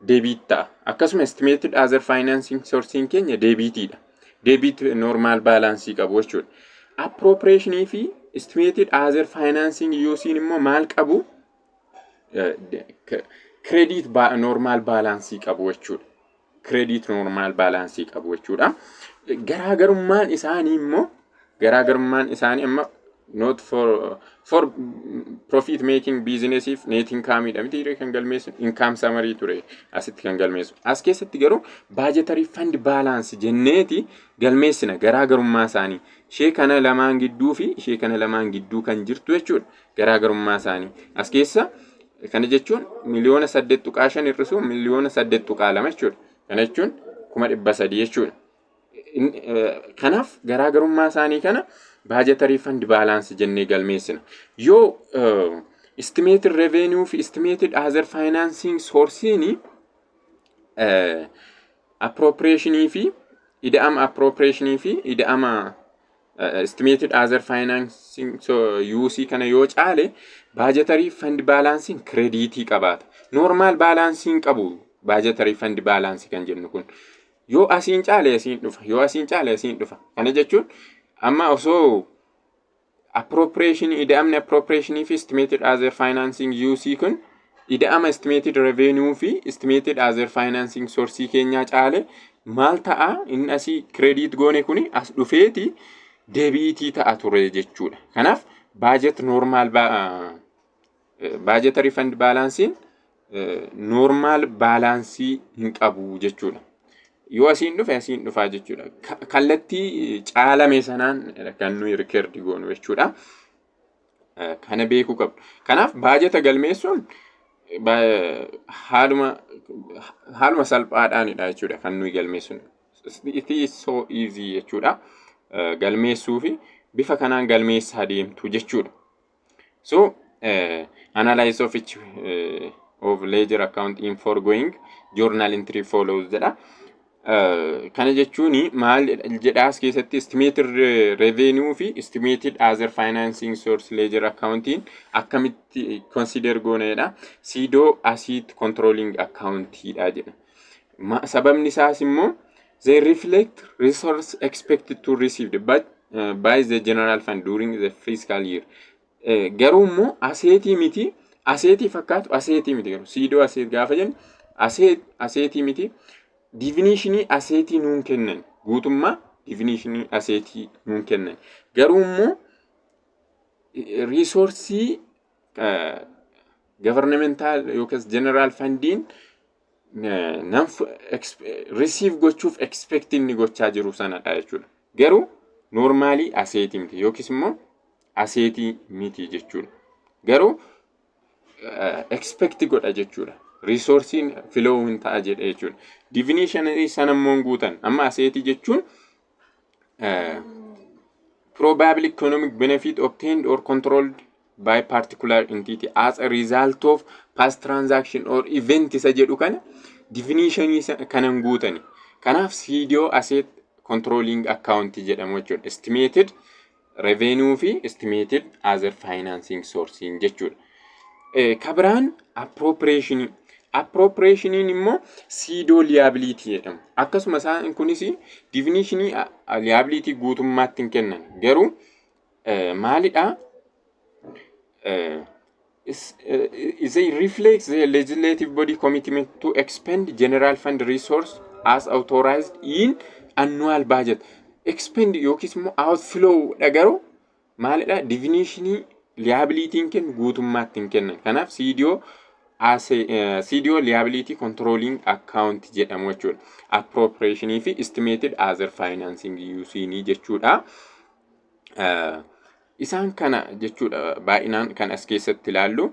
Debit ta'a. Akkasuma estimated other financing source keenya debitiidha. Debit normal balance qabu jechuudha. Appropriationii fi estimated other financing useiin immoo maal qabu? Credit normal balance qabu jechuudha. Credit normal balance qabu jechuudha. Garaagarummaan isaanii immoo, garaagarummaan isaanii amma not for profit making businessiif net incomeidha miti kan galmeessu? Income summary ture asitti kan galmeessu. As keessatti garuu budgetary fund balance jenneeti galmeessina. Garaagarummaa isaanii ishee kana lamaan gidduu fi ishee kana lamaan gidduu kan jirtu jechuudha. Garaagarummaa isaanii as keessa kana jechuun 8.5 miliyoona hir'isuu 8.2 miliyoona jechuudha. Kana jechuun 300,000 jechuudha. Kanaaf garaagarummaa isaanii kana budgetary fund balance jennee galmeessina. Yoo estimated revenue fi estimated other financing sourceiin appropriationii fi ida'ama appropriationii fi ida'ama estimated other financing use kana yoo caale, budgetary fund balanceiin creditii qabaata. Normal balanceiin qabu budgetary fund balance kan jennu kun. Yoo asiin caale asiin dhufa, yoo asiin caale asiin dhufa. Kana jechuun amma osoo appropriation, ida'amni appropriationii fi estimated other financing use kun ida'ama estimated revenue fi estimated other financing source keenyaa caale maal ta'a? Inni asii credit goone kuni as dhufeeti debitii ta'a ture jechuudha. Kanaaf budget normal budgetary fund balanceiin normal balance hin qabu jechuudha. Yoo asiin dhufe asiin dhufaa jechuudha. Kallattii caalame sanaan kan nuyi record goonu jechuudha. Kana beekuu qabdu. Kanaaf baajeta galmeessuun haaluma salphaadhaanidha jechuudha kan nuyi galmeessinu. It is so easy jechuudha. Galmeessuu fi bifa kanaan galmeessaa deemtu jechuudha. So analysis of each of ledger account in foregoing journal entry follows jedha. Kana jechuun maal jedhaas keessatti estimated revenue fi estimated other financing source ledger accountiin akkamitti consider goonedha. Pseudo asset controlling accountidha jedha. Sababni isaas immoo they reflect resource expected to receive but by the general fund during the fiscal year. Garuu immoo assetii miti, assetii fakkaatu, assetii miti. Garuu pseudo asset gaafa jennu assetii miti. Definitionii assetii nuun kennan, guutummaa definitionii assetii nuun kennan. Garuu immoo resourceii governmental yookiis general fundiin nan receive gochuuf expect inni gochaa jiru sanadha jechuudha. Garuu normalii assetii miti yookiis immoo assetii miti jechuudha. Garuu expect godha jechuudha. Resourceiin flow hin ta'a jedhe jechuudha. Definition sana immoo hin guutan. Amma assetii jechuun probable economic benefit obtained or controlled by particular entity as a result of past transaction or event isa jedhu kana definitionii kana hin guutani. Kanaaf pseudo asset controlling account jedhamu jechuudha. Estimated revenue fi estimated other financing source jechuudha. Kabiraan appropriation. Appropriationiin immoo pseudo liability jedhama. Akkasuma isaan kunis definitionii liability guutummaatti hin kennan. Garuu maalidha? They reflect the legislative body commitment to expend general fund resource as authorized in annual budget. Expend yookiis immoo outflow dha, garuu maalidha, definitionii liabilitiin kennu guutummaatti hin kennan. Kanaaf CDO as CDO liability controlling account jedhamu jechuudha. Appropriationii fi estimated other financing use jechuudha. Isaan kana jechuudha baay'inaan kan as keessatti ilaallu.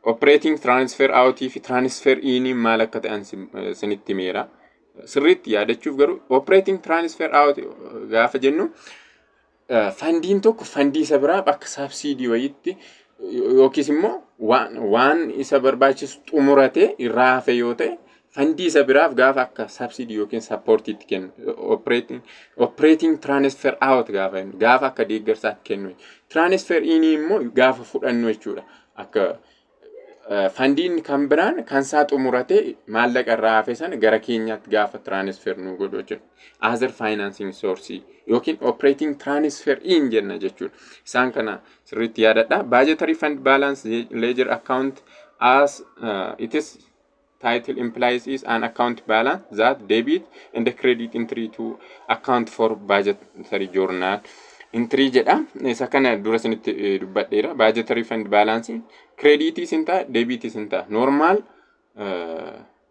Operating transfer out fi transfer in maal akka ta'an sinitti himeera. Sirriitti yaadachuuf garuu, operating transfer out gaafa jennu, fundiin tokko fundii isa biraa akka subsidy wayiitti yookiis immoo waan isa barbaachisu xumuratee irraa hafe yoo ta'e, fundii isa biraaf gaafa akka subsidy yookiin supportiitti kennu, operating transfer out gaafa jennu, gaafa akka deeggarsaatti kennu. Transfer in immoo gaafa fudhannu jechuudha. Akka fundiin kan biraan kan isaa xumuratee maallaqa irraa hafe sana gara keenyaatti gaafa transfer nu godhu jechuudha. Other financing source yookiin operating transfer in jenna jechuudha. Isaan kana sirriitti yaadadha. Budgetary fund balance ledger account, as it is title implies, is an account balance that debit and credit entry to account for budgetary journal entry jedha. Isa kana dura isinitti dubbadheera. Budgetary fund balance creditii sin ta'a, debitii sin ta'a. Normal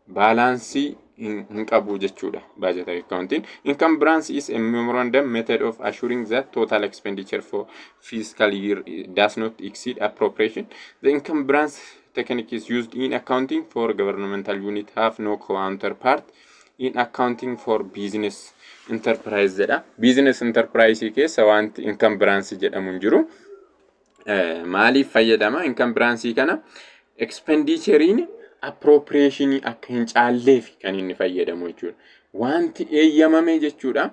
balance hin qabu jechuudha budgetary accounting. Encumbrance is a memorandum method of assuring that total expenditure for fiscal year does not exceed appropriation. The encumbrance technique is used in accounting for governmental unit, have no counterpart in accounting for business enterprise jedha. Business enterprise keessa wanti encumbrance jedhamu hin jiru. Maaliif fayyadama encumbrance kana? Expenditurein appropriationii akka hin caalleef kan inni fayyadamu jechuudha. Wanti eeyyamame jechuudha.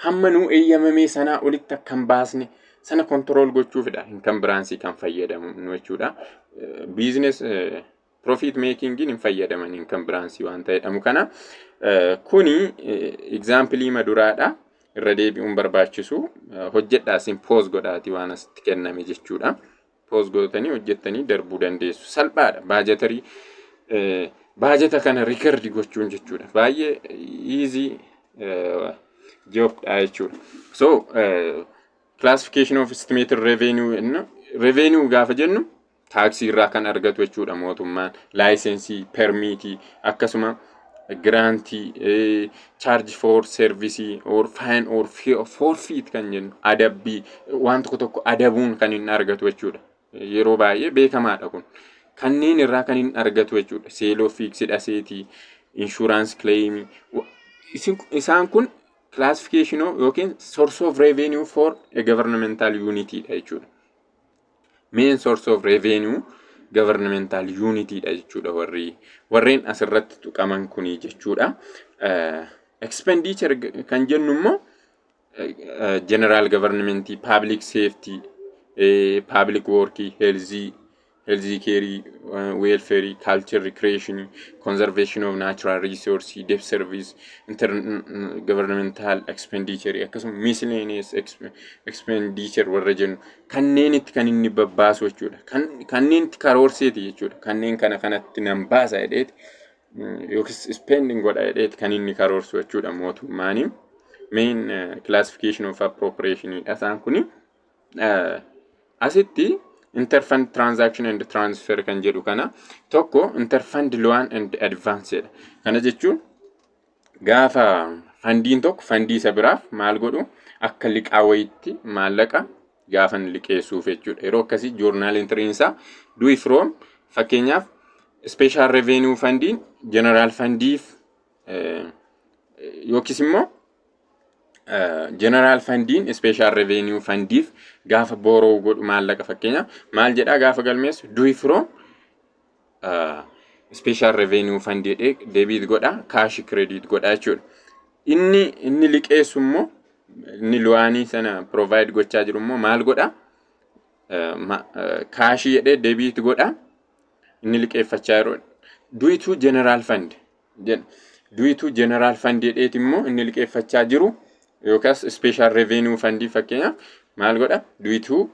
Hamma nuu eeyyamame sanaa olitti akka hin baasne sana control gochuufidha encumbrance kan fayyadamu jechuudha. Business profit making hin fayyadaman encumbrance waan jedhamu kana. Kuni example maduraadha. Irra deebi'uun barbaachisu, hojjedhaa isin, pause godhaati waan asitti kenname jechuudha. Pause gootanii hojjettanii darbuu dandeessu. Salphaadha. Budgetary baajeta kana record gochuun jechuudha. Baay'ee easy jobdha jechuudha. So classification of estimated revenue jennu, revenue gaafa jennu taaksii irraa kan argatu jechuudha mootummaan, licensii, permitii, akkasuma grantii, charge for service or fine or forfeit kan jennu, adabbii waan tokko tokko adabuun kan inni argatu jechuudha. Yeroo baay'ee beekamaadha kun. Kanneen irraa kan inni argatu jechuudha. Sale of fixed assetii, insurance claimii. Isaan kun classification yookiin source of revenue for a governmental unit dha jechuudha. Main source of revenue governmental unit dha jechuudha warreen asirratti tuqaman kuni jechuudha. Expenditure kan jennu immoo general government, public safety, public work, health care, welfare, culture, recreation, conservation of natural resource, debt service, intergovernmental expenditure, akkasuma miscellaneous expenditure warra jennu kanneenitti kan inni babbaasu jechuudha. Kanneenitti karoorseeti jechuudha. Kanneen kana kanatti nan baasa jedheeti yookiis spending godha jedheeti kan inni karoorsu jechuudha mootummaani. Main classification of appropriation dha isaan kuni. Asitti interfund transaction and transfer kan jedhu kana, tokko interfund loan and advance jedha. Kana jechuun gaafa fundiin tokko fundii isa biraaf maal godhu, akka liqaa wayitti maallaqa gaafa liqeessuuf jechuudha. Yeroo akkasii journal entryn isaa due from, fakkeenyaaf, special revenue fundiin general fundiif yookiis immoo general fundiin special revenue fundiif gaafa borrow godhu maallaqa, fakkeenyaaf, maal jedhaa gaafa galmeessu? Due from special revenue fund jedhee debit godha, cash credit godha jechuudha. Inni liqeessu immoo, inni loanii sana provide gochaa jiru immoo maal godha? Cashii jedhee debit godha. Inni liqeeffachaa jiru due to general fund jedha. Due to general fund jedheeti immoo inni liqeeffachaa jiru yookaas special revenue fundii, fakkeenyaaf, maal godha? Due to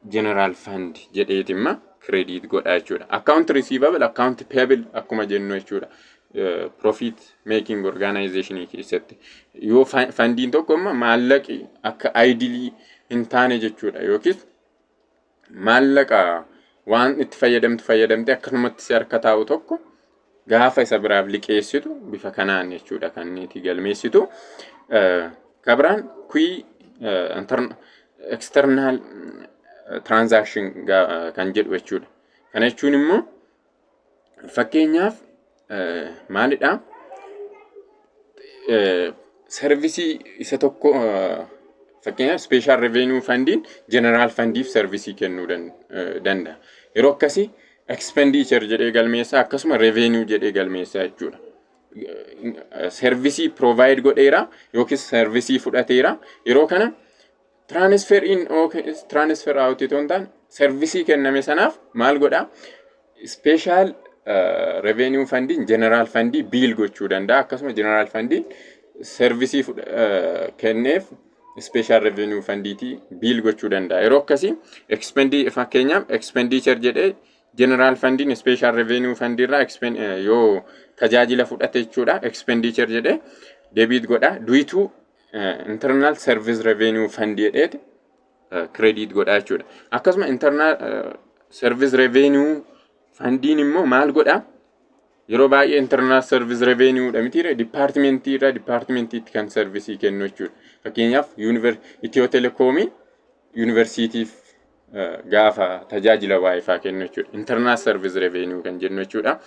General fund jedheetimma credit godha jechuudha. Account receivable, account payable akkuma jennu jechuudha. Profit making organization keessatti yoo fundiin tokko amma maallaqi akka idle hin taane jechuudha, yookiis maallaqa waan itti fayyadamtu fayyadamte akkanumatti si harka taa'u tokko gaafa isa biraaf liqeessitu bifa kanaan jechuudha kan itti galmeessitu. Kabiraan kuyi external transaction kan jedhu jechuudha. Kana jechuun immoo fakkeenyaaf maalidha? Service isa tokko, fakkeenyaaf special revenue fundiin general fundiif service kennuu danda'a. Yeroo akkasii expenditure jedhee galmeessaa, akkasuma revenue jedhee galmeessaa jechuudha. Service provide godheera yookiis service fudhateera. Yeroo kana transfer in transfer out otoo hin taane service kenname sanaaf maal godhaa? Special revenue fundiin general fundii bill gochuu danda'a. Akkasuma general fundiin service kenneef special revenue fundiitii bill gochuu danda'a. Yeroo akkasii fakkeenyaaf expenditure jedhee general fundiin special revenue fundiirraa yoo tajaajila fudhate jechuudha, expenditure jedhee debit godha. Due to internal service revenue fund jedheeti credit godha jechuudha. Akkasuma internal service revenue fundiin immoo maal godha? Yeroo baay'ee internal service revenue dha mitiire, departmentii irraa departmentiitti kan service kennu jechuudha. Fakkeenyaaf Itiyoo Telekoomiin yuunivarsiitiif gaafa tajaajila WiFi kennu jechuudha. Internal service revenue kan jennu jechuudha.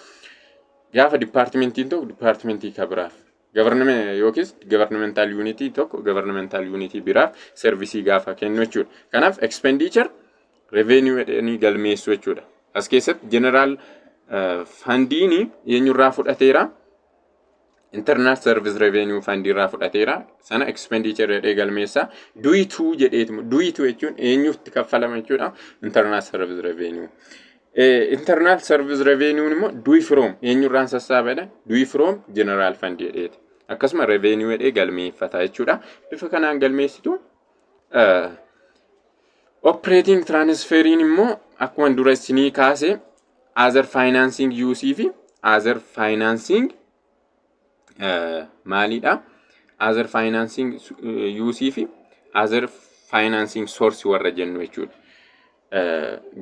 Gaafa departmentiin tokko departmentii kabiraaf government yookiis governmental unitii tokko governmental unitii biraaf service gaafa kennu jechuudha. Kanaaf expenditure revenue jedhanii galmeessu jechuudha. As keessatti general fundiin eenyurraa fudhateera? Internal service revenue fundii irraa fudhateera. Sana expenditure jedhee galmeessa. Due to jedheetu, due to jechuun eenyutti kaffalama jechuudha? Internal service revenue. Internal service revenue immoo due from eenyurraan sassaabadha? Due from general fund jedheeti. Akkasuma revenue jedhee galmeeffata jechuudha. Bifa kanaan galmeessitu. Operating transferiin immoo akkuma dura isinii kaase other financing use fi other financing maalidha? Other financing use fi other financing source warra jennu jechuudha.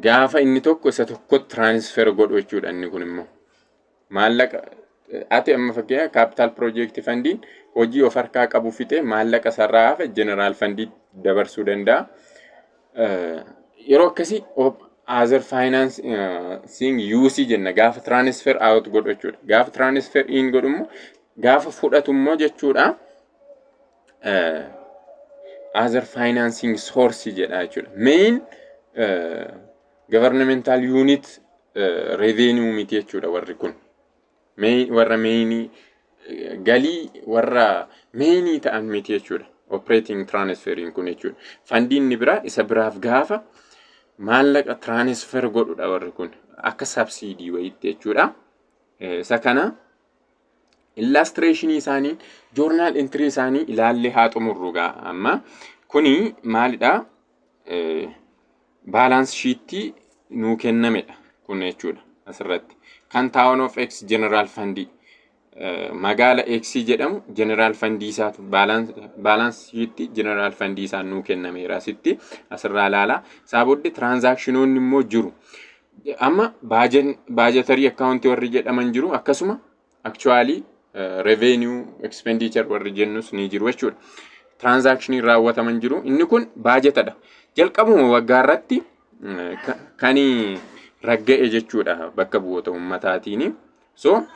Gaafa inni tokko isa tokkotti transfer godhu jechuudha inni kun immoo. Maallaqa ati amma fakkeenyaaf capital project fundiin hojii of harkaa qabu fixee maallaqa sarraa hafe general fundii dabarsuu danda'a. Yeroo akkasii other financing use jenna gaafa transfer out godhu jechuudha. Gaafa transfer in godhu immoo, gaafa fudhatu immoo jechuudha, other financing source jedha jechuudha. Main governmental unit revenue miti jechuudha warri kun. Warra mainii galii warra mainii ta'an miti jechuudha. Operating transferiin kun jechuudha. Fundiin inni biraa isa biraaf gaafa maallaqa transfer godhudha warri kun. Akka subsidy wayiitti jechuudha. Isa kana illustrationii isaanii, journal entry isaanii ilaallee haa xumurru gaa amma. Kuni maalidha? Balance sheetii nuu kennamedha kun jechuudha asirratti. Kan Town of X General Fundii, magaala X jedhamu General Fundii isaatu balance sheetii General Fundii isaan nuu kennameera asitti asirraa ilaalaa. Isaa booddee transactionoonni immoo jiru. Amma budgetary accountii warri jedhaman jiru, akkasuma actual revenue expenditure warri jennus ni jiru jechuudha. Transactionii raawwataman jiru. Inni kun baajetadha. Jalqabuma waggaa irratti kan ragga'e jechuudha bakka bu'oota uummataatiin. So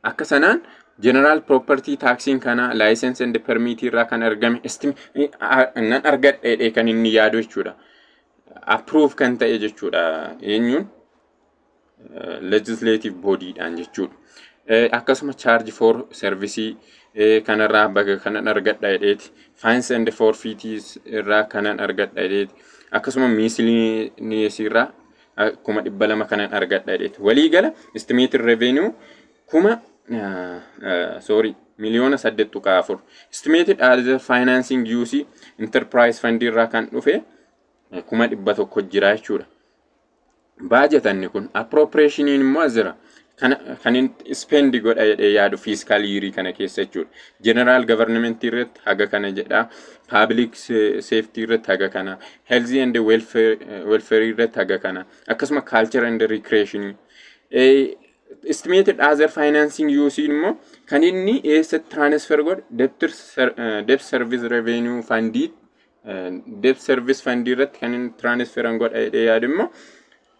akka sanaan general property taxiin kana license and permit irraa kan argame nan argadhe kan inni yaadu jechuudha. Approve kan ta'e jechuudha, eenyuun? Legislative bodyidhaan jechuudha. Akkasuma charge for service kanarraa baga kanan argadha jedheeti. Fines and forfeits irraa kanan argadha jedheeti. Akkasuma miscellaneous irraa 200,000 kanan argadha jedheeti. Waliigala estimated revenue kuma, sorry, miliyoona 8.4. Estimated other financing use enterprise fund irraa kan dhufe 100,000 jira jechuudha. Baajatanni kun appropriationiin immoo as jira. Kana kan inni spend godha jedhee yaadu fiscal yearii kana keessa jechuudha. General government irratti haga kana jedha. Public safety irratti haga kana. Health and welfare irratti haga kana. Akkasuma culture and recreation. Estimated other financing use immoo kan inni eessatti transfer godhe? Debt service revenue fundii, debt service fundii irratti kan inni transfer godha jedhee yaadu immoo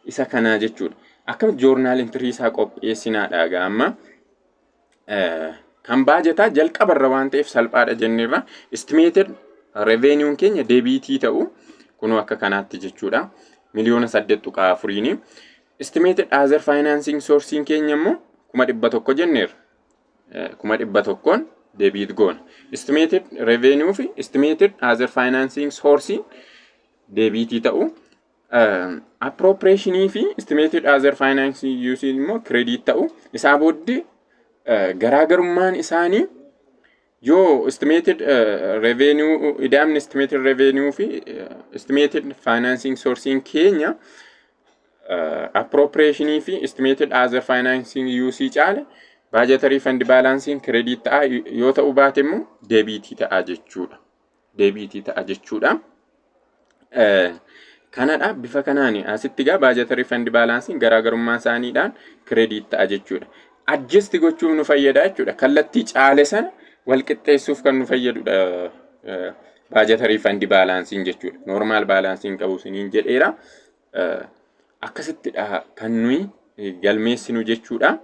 isa kanaa jechuudha. Akkam journal entry isaa qopheessinaadha egaa amma? Kan baajataa jalqabarra waan ta'eef salphaadha jenneerra. Estimated revenuun keenya debitii ta'u kunoo akka kanaatti jechuudha. Miliyoona 8.4ni. Estimated other financing sourceiin keenya immoo 100,000 jenneerra. 100,000n debit goona. Estimated revenue fi estimated other financing sourceiin debitii ta'u. Appropriationii fi estimated other financing use immoo credit ta'u. Isaa booddee garaagarummaan isaanii yoo estimated revenue ida'amni estimated revenue fi estimated financing sourceiin keenya appropriationii fi estimated other financing use caale, budgetary fund balancing credit ta'a. Yoo ta'uu baate immoo debitii ta'a jechuudha. Debitii ta'a jechuudha. Kanadha bifa kanaan asitti gaa budgetary fund balancing garaagarummaa isaaniidhaan credit ta'a jechuudha. Adjust gochuuf nu fayyada jechuudha. Kallattii caale sana wal qixxeessuuf kan nu fayyadudha. Budgetary fund balancing jechuudha. Normal balancing qabu siniin jedheera. Akkasittidha kan nuyi galmeessinu jechuudha.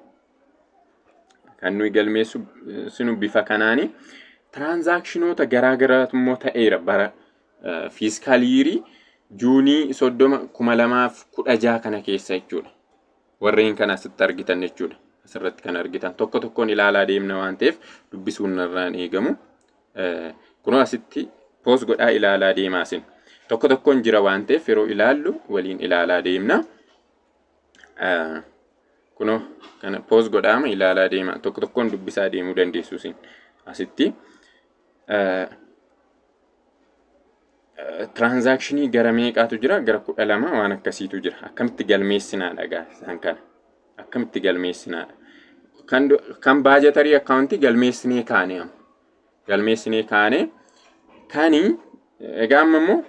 Kan nuyi galmeessinu bifa kanaani. Transactionoota garaa garaatu immoo ta'eera bara fiscal yearii June 30, 2016 kana keessa jechuudha. Warreen kana asitti argitan jechuudha. Asirratti kan argitan tokko tokkoon ilaalaa deemna waan ta'eef dubbisuun narraan eegamu. Kunoo asitti pause godhaa ilaalaa deemaa isin. Tokko tokkoon jira waan ta'eef yeroo ilaallu waliin ilaalaa deemna. Kunoo kana pause godhaama ilaalaa deema. Tokko tokkoon dubbisaa deemuu dandeessu isin asitti. Transactionii gara meeqaatu jira? Gara 12 waan akkasiitu jira. Akkamitti galmeessinaadha gaa isaan kana? Akkamitti galmeessinaadha? Kan budgetary accountii galmeessinee kaane amma. Galmeessinee kaane. Kani egaa amma immoo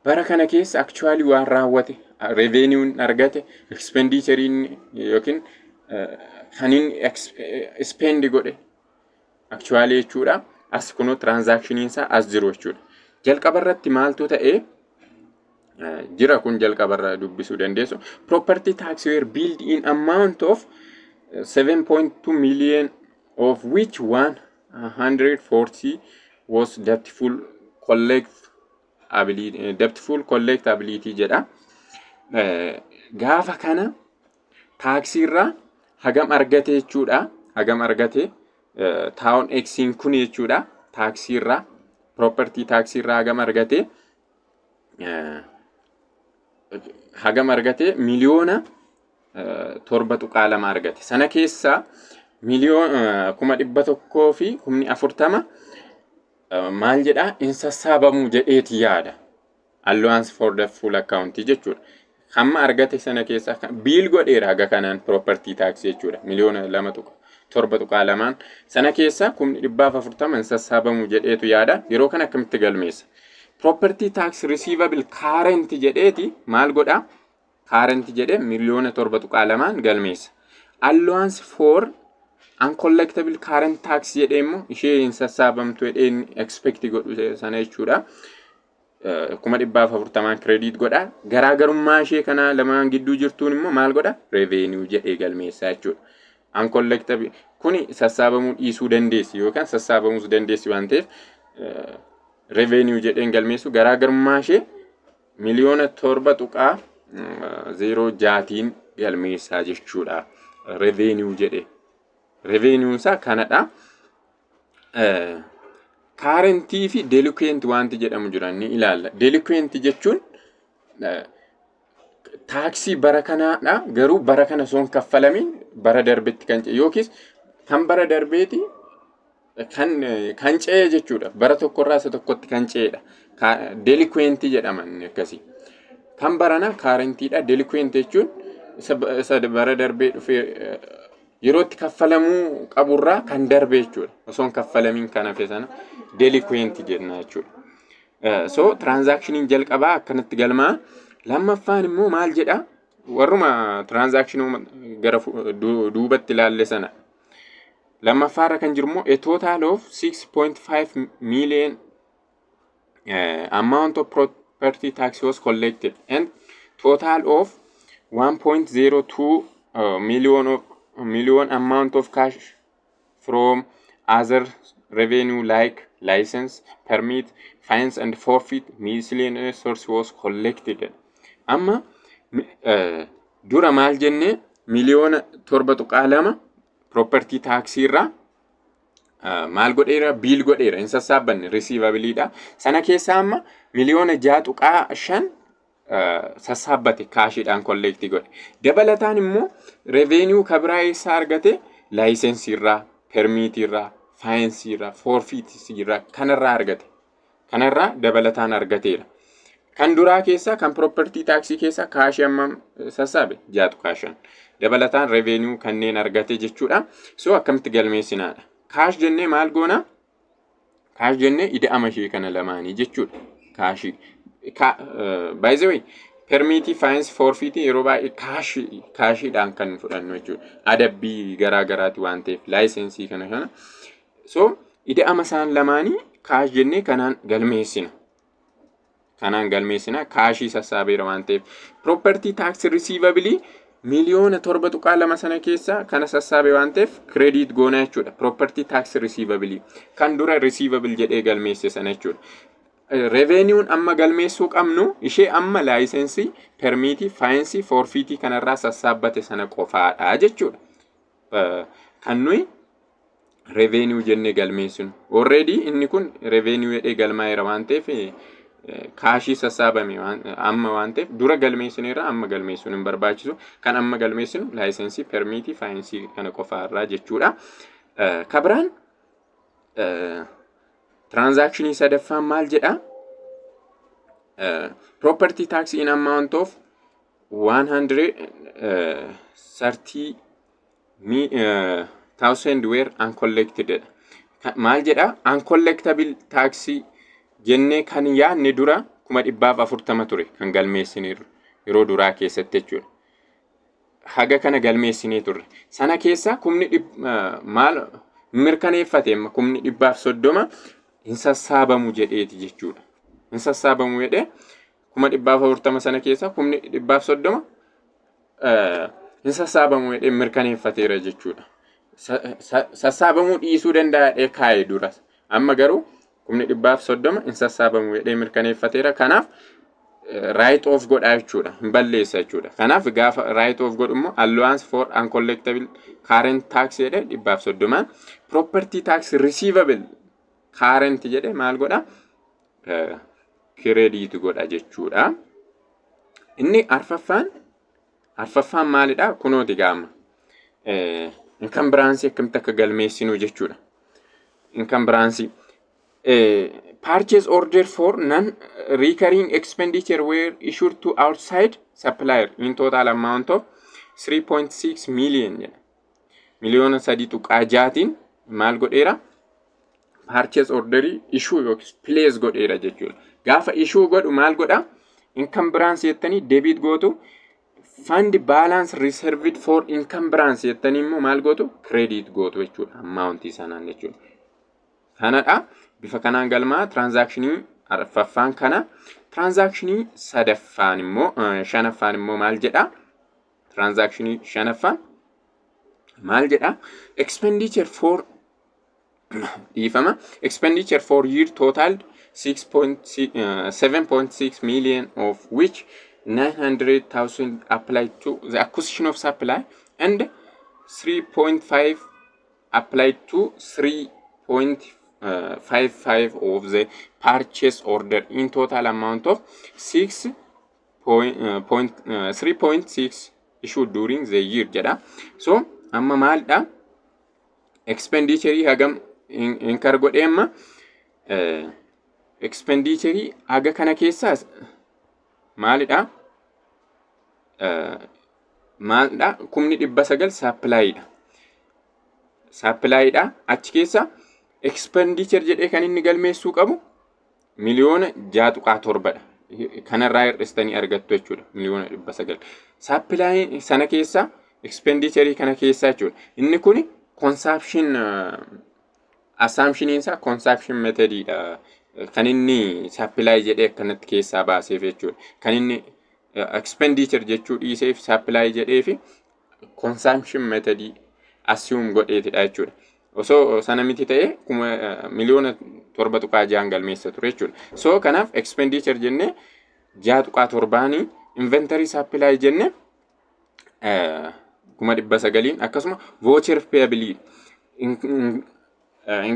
bara kana keessa actually waan raawwate, revenuun argate, expenditureiin yookiin kan inni spend godhe actually jechuudha. As kunoo transactioniin isaa as jiru jechuudha. Jalqaba irratti maaltu ta'ee jira? Kun jalqabarra dubbisuu dandeessu. Property tax were billed in amount of 7.2 million, of which 140 was doubtful collect ability, doubtful collectability jedha. Gaafa kana taaksiirraa hagam argate jechuudha. Hagam argate town Xiin kun jechuudha. Taaksiirraa, property taaksiirraa hagam argate? Hagam argate? Miliyoona 7.2 argate. Sana keessaa miliyoona 140,000 maal jedhaa, hin sassaabamuu jedheeti yaada. Allowance for doubtful account jechuudha. Hamma argate sana keessaa bill godheera haga kanaan property tax jechuudha. Miliyoona 2 tuqa 7.2n sana keessaa 140,000 hin sassaabamuu jedheetu yaada. Yeroo kana akkamitti galmeessa? Property tax receivable current jedheeti maal godhaa? Current jedhee miliyoona 7.2n galmeessa. Allowance for uncollectible current tax jedhee immoo ishee hin sassaabamtu jedhee expect godhu sana jechuudha. 140,000n credit godha. Garaagarummaa ishee kana lamaan gidduu jirtuun immoo maal godha? Revenue jedhee galmeessa jechuudha. Uncollectible kuni sassaabamuu dhiisuu dandeessi yookaan sassaabamuus dandeessi waan ta'eef revenue jedheen galmeessu, garaagarummaa ishee miliyoona 7.06tiin galmeessaa jechuudha. Revenue jedhee. Revenuun isaa kanadha. Currentii fi delinquent wanti jedhamu jira, ni ilaalla. Delinquent jechuun taaksii bara kanaadha, garuu bara kana osoo hin kaffalamin bara darbetti kan ce'e yookiis kan bara darbeeti kan ce'e jechuudha. Bara tokkorraa isa tokkotti kan ce'edha. Delinquentii jedhaman akkasii. Kan baranaa currentiidha. Delinquent jechuun isa bara darbee dhufee yerootti kaffalamuu qaburraa kan darbe jechuudha. Osoo hin kaffalamiin kan hafe sana delinquent jenna jechuudha. So transactioniin jalqabaa akkanatti galmaa. Lammaffaan immoo maal jedha? Warruma transactionii gara duubatti ilaalle sana. Lammaffaarra kan jiru immoo a total of 6.5 million amount of property tax was collected and total of 1.02 million of million amount of cash from other revenue like license, permit, fines and forfeit miscellaneous source was collected. Amma dura maal jenne? 7.2 miliyoona property taxii irraa maal godheera? Bill godheera, hin sassaabbanne, receivableiidha. Sana keessaa amma 6.5 miliyoona sassaabbate, cashiidhaan collect godhe. Dabalataan immoo revenue kabiraa eessaa argate? Licensii irraa, permitii irraa, finesii irraa, forfeitisii irraa kanarraa argate. Kanarraa dabalataan argateera. Kan duraa keessaa, kan property taxii keessaa cashii hammam sassaabe? 6.5. Dabalataan revenue kanneen argate jechuudha. So akkamitti galmeessinaadha? Cash jennee maal goona? Cash jennee ida'ama ishee kana lamaanii jechuudha. Cashii. By the way, permitii, fines, forfeitii yeroo baay'ee cashiidhaan kan fudhannu jechuudha. Adabbii garaa garaati waan ta'eef licensii kana kana. So ida'ama isaan lamaanii cash jennee kanaan galmeessina. Kanaan galmeessina, cashii sassaabeera waan ta'eef. Property tax receivableii 7.2 miliyoona sana keessa kana sassaabe waan ta'eef credit goona jechuudha. Property tax receivableii kan dura receivable jedhee galmeesse sana jechuudha. Revenueun amma galmeessuu qabnu ishee amma licensii, permitii, finesii, forfeitii kanarraa sassaabbate sana qofaadha jechuudha. Kan nuyi revenue jennee galmeessinu. Already inni kun revenue jedhee galmaa'eera waan ta'eef, cashii sassaabame amma waan ta'eef dura galmeessineerra, amma galmeessuun hin barbaachisu. Kan amma galmeessinu licensii, permitii, finesii kana qofaarraa jechuudha. Kabiraan transactionii sadaffaan maal jedha? Property tax in amount of 130 thousand were uncollected. Maal jedha? Uncollectable tax jennee kan yaadne dura 140,000 ture kan galmeessineerru yeroo duraa keessatti jechuudha. Haga kana galmeessinee turre. Sana keessa kumni maal mirkaneeffate? Amma 130,000 hin sassaabamu jedheeti jechuudha. Hin sassaabamu jedhee 140,000 sana keessa 130,000 hin sassaabamu jedhee mirkaneeffateera jechuudha. Sassaabamuu dhiisuu danda'a jedhee kaa'e dura. Amma garuu 130,000 hin sassaabamu jedhee mirkaneeffateera. Kanaaf write off godhaa jechuudha. Hin balleessa jechuudha. Kanaaf gaafa write off godhu immoo allowance for uncollectible current tax jedhee 130n property tax receivable current jedhee maal godha? Credit godha jechuudha. Inni arfaffaan maalidha? Kunooti gaama. Encumbrance akkamitti akka galmeessinu jechuudha. Encumbrance. Purchase order for non recurring expenditure were issued to outside supplier in total amount of 3.6 million jedha. 3.6 miliyoonaatiin maal godheera? Purchase orderii issue yookiis place godheera jechuudha. Gaafa issue godhu maal godha? Encumbrance jettanii debit gootu. Fund balance reserved for encumbrance jettanii immoo maal gootu? Credit gootu jechuudha. Amountii sanaan jechuudha. Kanadha. Bifa kanaan galmaa transactionii arfaffaan kana. Transactionii sadaffaan immoo, shanaffaan immoo maal jedha? Transactionii shanaffaan maal jedha? Expenditure for, dhiifama, expenditure for year total 7.6 million, of which 900,000 applied to the acquisition of supply and 3.5 applied to 3.55 of the purchase order in total amount of 6 point, 3.6 issued during the year jedha. So amma maalidha? Expenditure hagam incur godhee amma Expenditure haga kana keessaas maalidha? Maalidha? 900,000 supplydha. Supplydha. Achi keessa expenditure jedhee kan inni galmeessuu qabu 6.7 miliyoonadha. Kanarraa hir'istanii argattu jechuudha. 900,000. Supply sana keessa, expenditure kana keessa jechuudha. Inni kun consumption assumptioniin isaa consumption methodidha. Kan inni supply jedhee akkanatti keessaa baaseef jechuudha. Kan inni expenditure jechuu dhiiseef supply jedhee fi consumption methodii assume godheetidha jechuudha. Osoo sana miti ta'e kuma 7.6 miliyoonaan galmeessa ture jechuudha. So kanaaf expenditure jennee 6.7nii, inventory supply jenne 900,000n, akkasuma voucher payable hin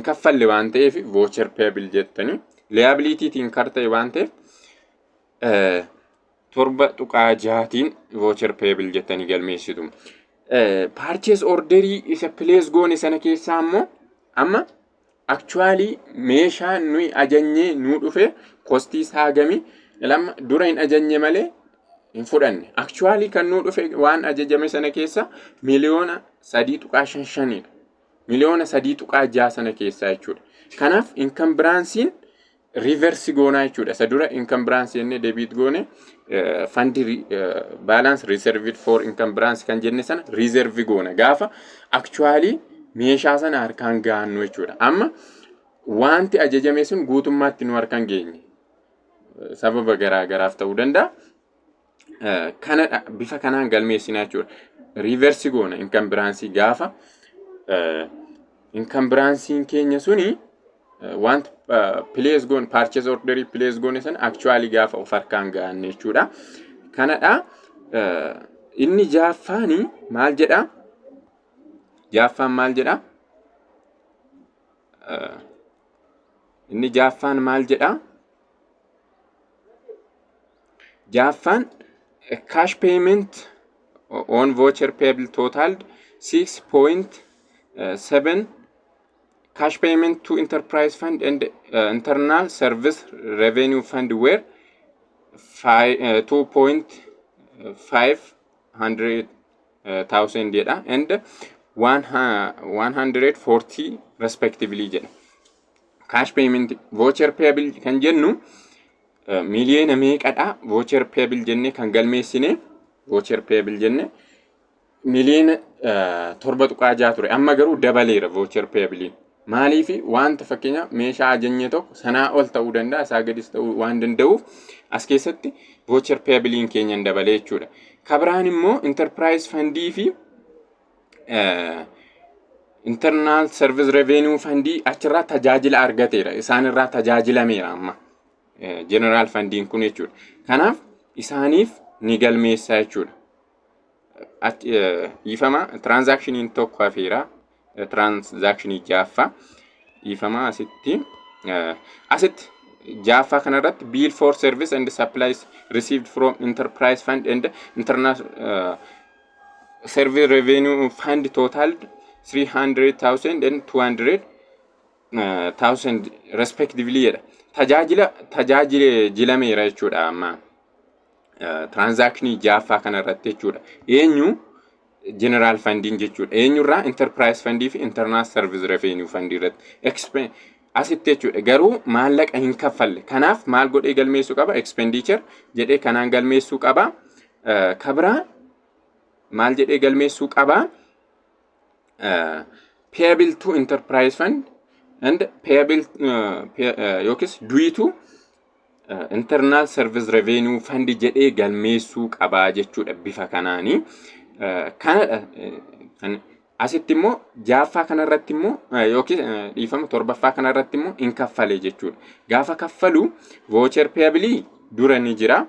kaffalle waan ta'eef voucher payable jettanii, liabilitytiin kar ta'e waan ta'eef 7.6tiin voucher payable jettanii galmeessitu. Purchase orderii isa place goone sana keessaa immoo amma actually meeshaa nuyi ajajnee nuu dhufe costii isaa gamii lama dura hin ajajne malee hin fudhanne. Actually kan nuu dhufe waan ajajame sana keessa 3.55 miliyoonadha. 3.6 miliyoona sana keessaa jechuudha. Kanaaf encumbrancein reverse goonaa jechuudha. Isa dura encumbrance jennee debit goone, fund balance reserved for encumbrance kan jenne sana reserve goona. Gaafa actually meeshaa sana harkaan gahannu jechuudha. Amma wanti ajajame sun guutummaatti nu harkaan geenye. Sababa garaa garaaf ta'uu danda'a. Kanadha, bifa kanaan galmeessinaa jechuudha. Reverse goona encumbrance gaafa encumbrancein keenya suni wanta place goone, purchase orderii place goone sana actually gaafa of harkaan gahanne jechuudha. Kanadha. Inni jaaffaani maal jedha? Jaaffaan maal jedha? Inni jaaffaan maal jedha? Jaaffaan cash payment on voucher payable totaled 6.7, cash payment to enterprise fund and internal service revenue fund were 2.5 hundred thousand jedha and 140 respectively jedha. Cash payment voucher payable kan jennu miliyoona meeqadha? Voucher payable jenne kan galmeessine, voucher payable jenne 7.6 miliyoona ture. Amma garuu dabaleera voucher payableiin. Maaliifi? Wanta fakkeenya meeshaa ajajne tokko sanaa ol ta'uu danda'a, isaa gadis ta'uu waan danda'uuf as keessatti voucher payableiin keenya dabalee jechuudha. Kabiraan immoo enterprise fundii fi internal service revenue fundii achirraa tajaajila argateera. Isaanirraa tajaajilameera amma general fundiin kun jechuudha. Kanaaf isaaniif ni galmeessaa jechuudha. Dhiifama, transactioniin tokko hafeera. Transactionii jaaffaa, dhiifama, asitti jaaffaa kanarratti bill for service and supplies received from enterprise fund and internal service revenue fund totaled 300,000 and 200,000 respectively jedha. Tajaajila tajaajilameera jechuudha amma transactionii jaaffaa kanarratti jechuudha. Eenyu? General fundiin jechuudha. Eenyurraa? Enterprise fundii fi internal service revenue fundii irratti. Asitti jechuudha. Garuu maallaqa hin kaffalle. Kanaaf maal godhee galmeessuu qaba? Expenditure jedhee kanaan galmeessuu qaba. Kabraa maal jedhee galmeessuu qaba? Payable to enterprise fund and payable yookiis due to internal service revenue fund jedhee galmeessuu qabaa jechuudha bifa kanaanii. Kanadha. Asitti immoo jaaffaa kanarratti immoo yookiis, dhiifama, torbaffaa kanarratti immoo hin kaffale jechuudha. Gaafa kaffalu voucher payable dura ni jira.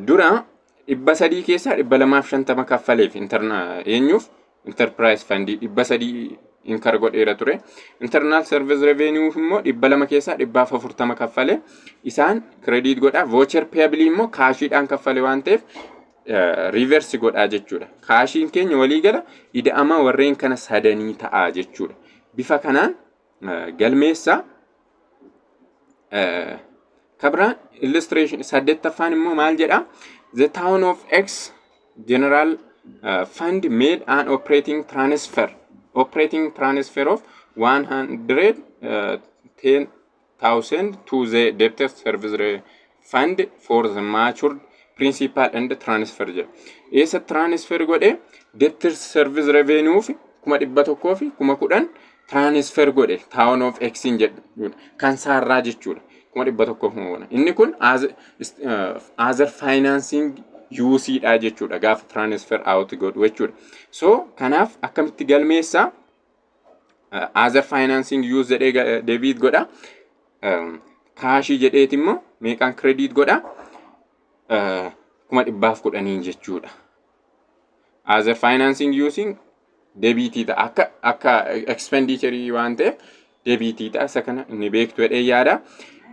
Dura 300 keessaa 250 kaffaleef eenyuuf? Enterprise fundii 300 incur godheera ture. Internal service revenue immoo 200 keessaa 140 kaffale. Isaan credit godha. Voucher payable immoo cashiidhaan kaffale waan ta'eef reverse godhaa jechuudha. Cashiin keenya walii gala ida'ama warreen kana sadanii ta'a jechuudha. Bifa kanaan galmeessa. Kabiraan illustration saddeettaffaan immoo maal jedha? The Town of X General Fund made an operating transfer of 110,000 to the Debt Service Fund for the matured principal and transfer jedha. Eessa transfer godhe? Debt Service Revenue fi 110,000 transfer godhe Town of X jedhu kan saarraa jechuudha. 110,010. Inni kun other financing use dha jechuudha, gaafa transfer out godhu jechuudha. So kanaaf akkamitti galmeessaa? Other financing use jedhee debit godha. Cashii jedheeti immoo meeqaan credit godha? 110,000 jechuudha. Other financing using debitii ta'a, akka expenditure waan ta'eef debitii ta'a. Isa kana inni beektu jedhee yaada.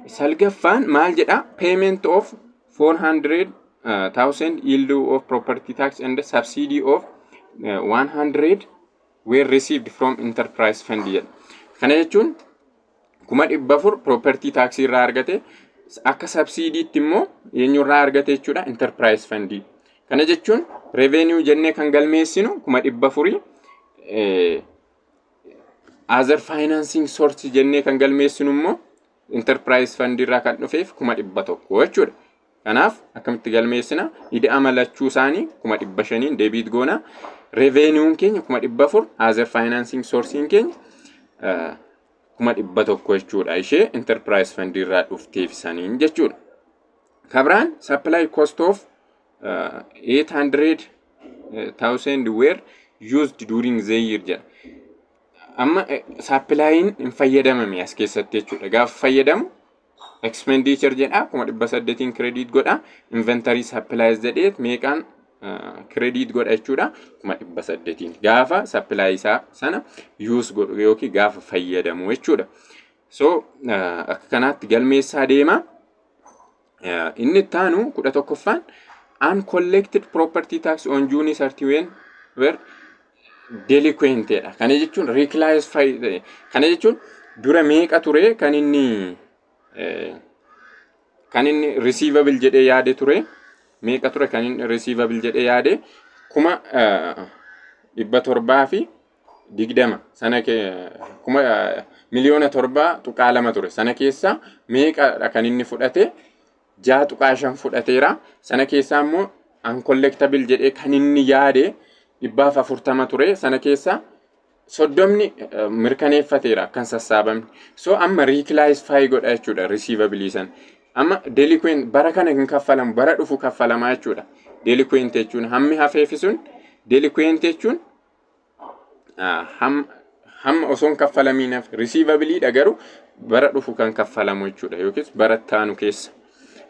Salgaffaan maal jedha? Payment of 400,000 in lieu of property tax and subsidy of 100 were received from Enterprise Fund jedha. Kana jechuun 400,000 property tax irraa argate, akka subsidiitti immoo eenyurraa argate jechuudha? Enterprise Fund. Kana jechuun revenue jennee kan galmeessinu 400,000, other financing source jennee kan galmeessinu immoo Enterprise Fund irraa kan dhufeef 100,000 jechuudha. Kanaaf akkamitti galmeessina? Ida'ama lachuu isaanii 500,000 debit goona. Revenuun keenya 400,000, other financing sourceiin keenya 100,000 jechuudha. Ishee Enterprise Fund irraa dhufteef saniin jechuudha. Kabiraan supply cost of 800,000 were used during the year jedha. Amma supplyiin hin fayyadamame as keessatti jechuudha. Gaafa fayyadamu expenditure jedha, 800,000 credit godha. Inventory supplies jedhee meeqaan credit godha jechuudha? 800,000, gaafa supply isaa sana use godhu yookiin gaafa fayyadamu jechuudha. So akka kanaatti galmeessaa deema. Inni itti aanu 11ffaan uncollected property tax on June 31 were delinquent dha. Kana jechuun reclassify ta'e. Kana jechuun dura meeqa ture kan inni receivable jedhee yaade ture? Meeqa ture kan inni receivable jedhee yaade? 720,000 sana, 7.2 miliyoona ture. Sana keessa meeqadha kan inni fudhate? 6.5 fudhateera. Sana keessaa immoo uncollectable jedhee kan inni yaade 140 ture. Sana keessa 30ni mirkaneeffateera akkan sassaabamne. So amma reclassify godha jechuudha receivable sana. Amma delinquent bara kana hin kaffalamu, bara dhufu kaffalamaa jechuudha. Delinquent jechuun hammi hafeefi sun, delinquent jechuun hamma osoo hin kaffalamiin hafe receivable dha, garuu bara dhufu kan kaffalamu jechuudha yookiis bara taanu keessa.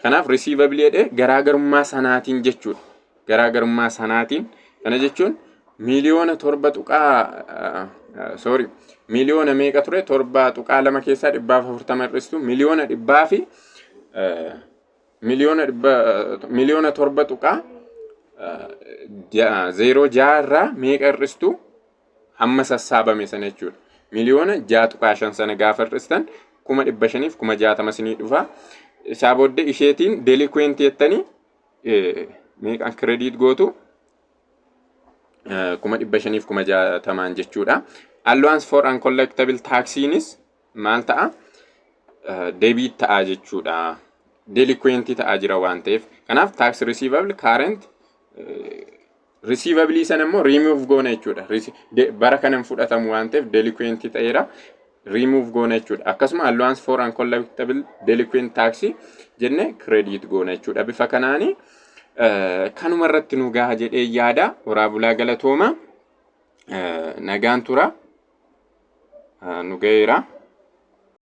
Kanaaf receivable jedhee garaagarummaa sanaatiin jechuudha. Garaagarummaa sanaatiin, kana jechuun miliyoona 7 tuqaa, sorry, miliyoona meeqa ture? 7.2 keessaa 140 hir'istu miliyoona dhibbaa fi miliyoona dhibba miliyoona 7.06 irraa meeqa hir'istu? Hamma sassaabame sana jechuudha. Miliyoona 6.5 sana gaafa hir'istan 560,000 sinii dhufa. Isaa booddee isheetiin delinquent jettanii meeqaan credit gootu? 560,000 jechuudha. Allowance for uncollectible taxiinis maal ta'a? Debit ta'a jechuudha. Delinquent ta'aa jira waan ta'eef. Kanaaf tax receivable current receivable sana immoo remove goona jechuudha. Bara kanan fudhatamu waan ta'eef delinquent ta'eera. Remove goona jechuudha. Akkasuma allowance for uncollectible delinquent tax jenne credit goona jechuudha. Bifa kanaani kanuma irratti nu gaha jedhee yaada. Horaa bulaa, galatooma. Nagaan tura. Nu gaheera.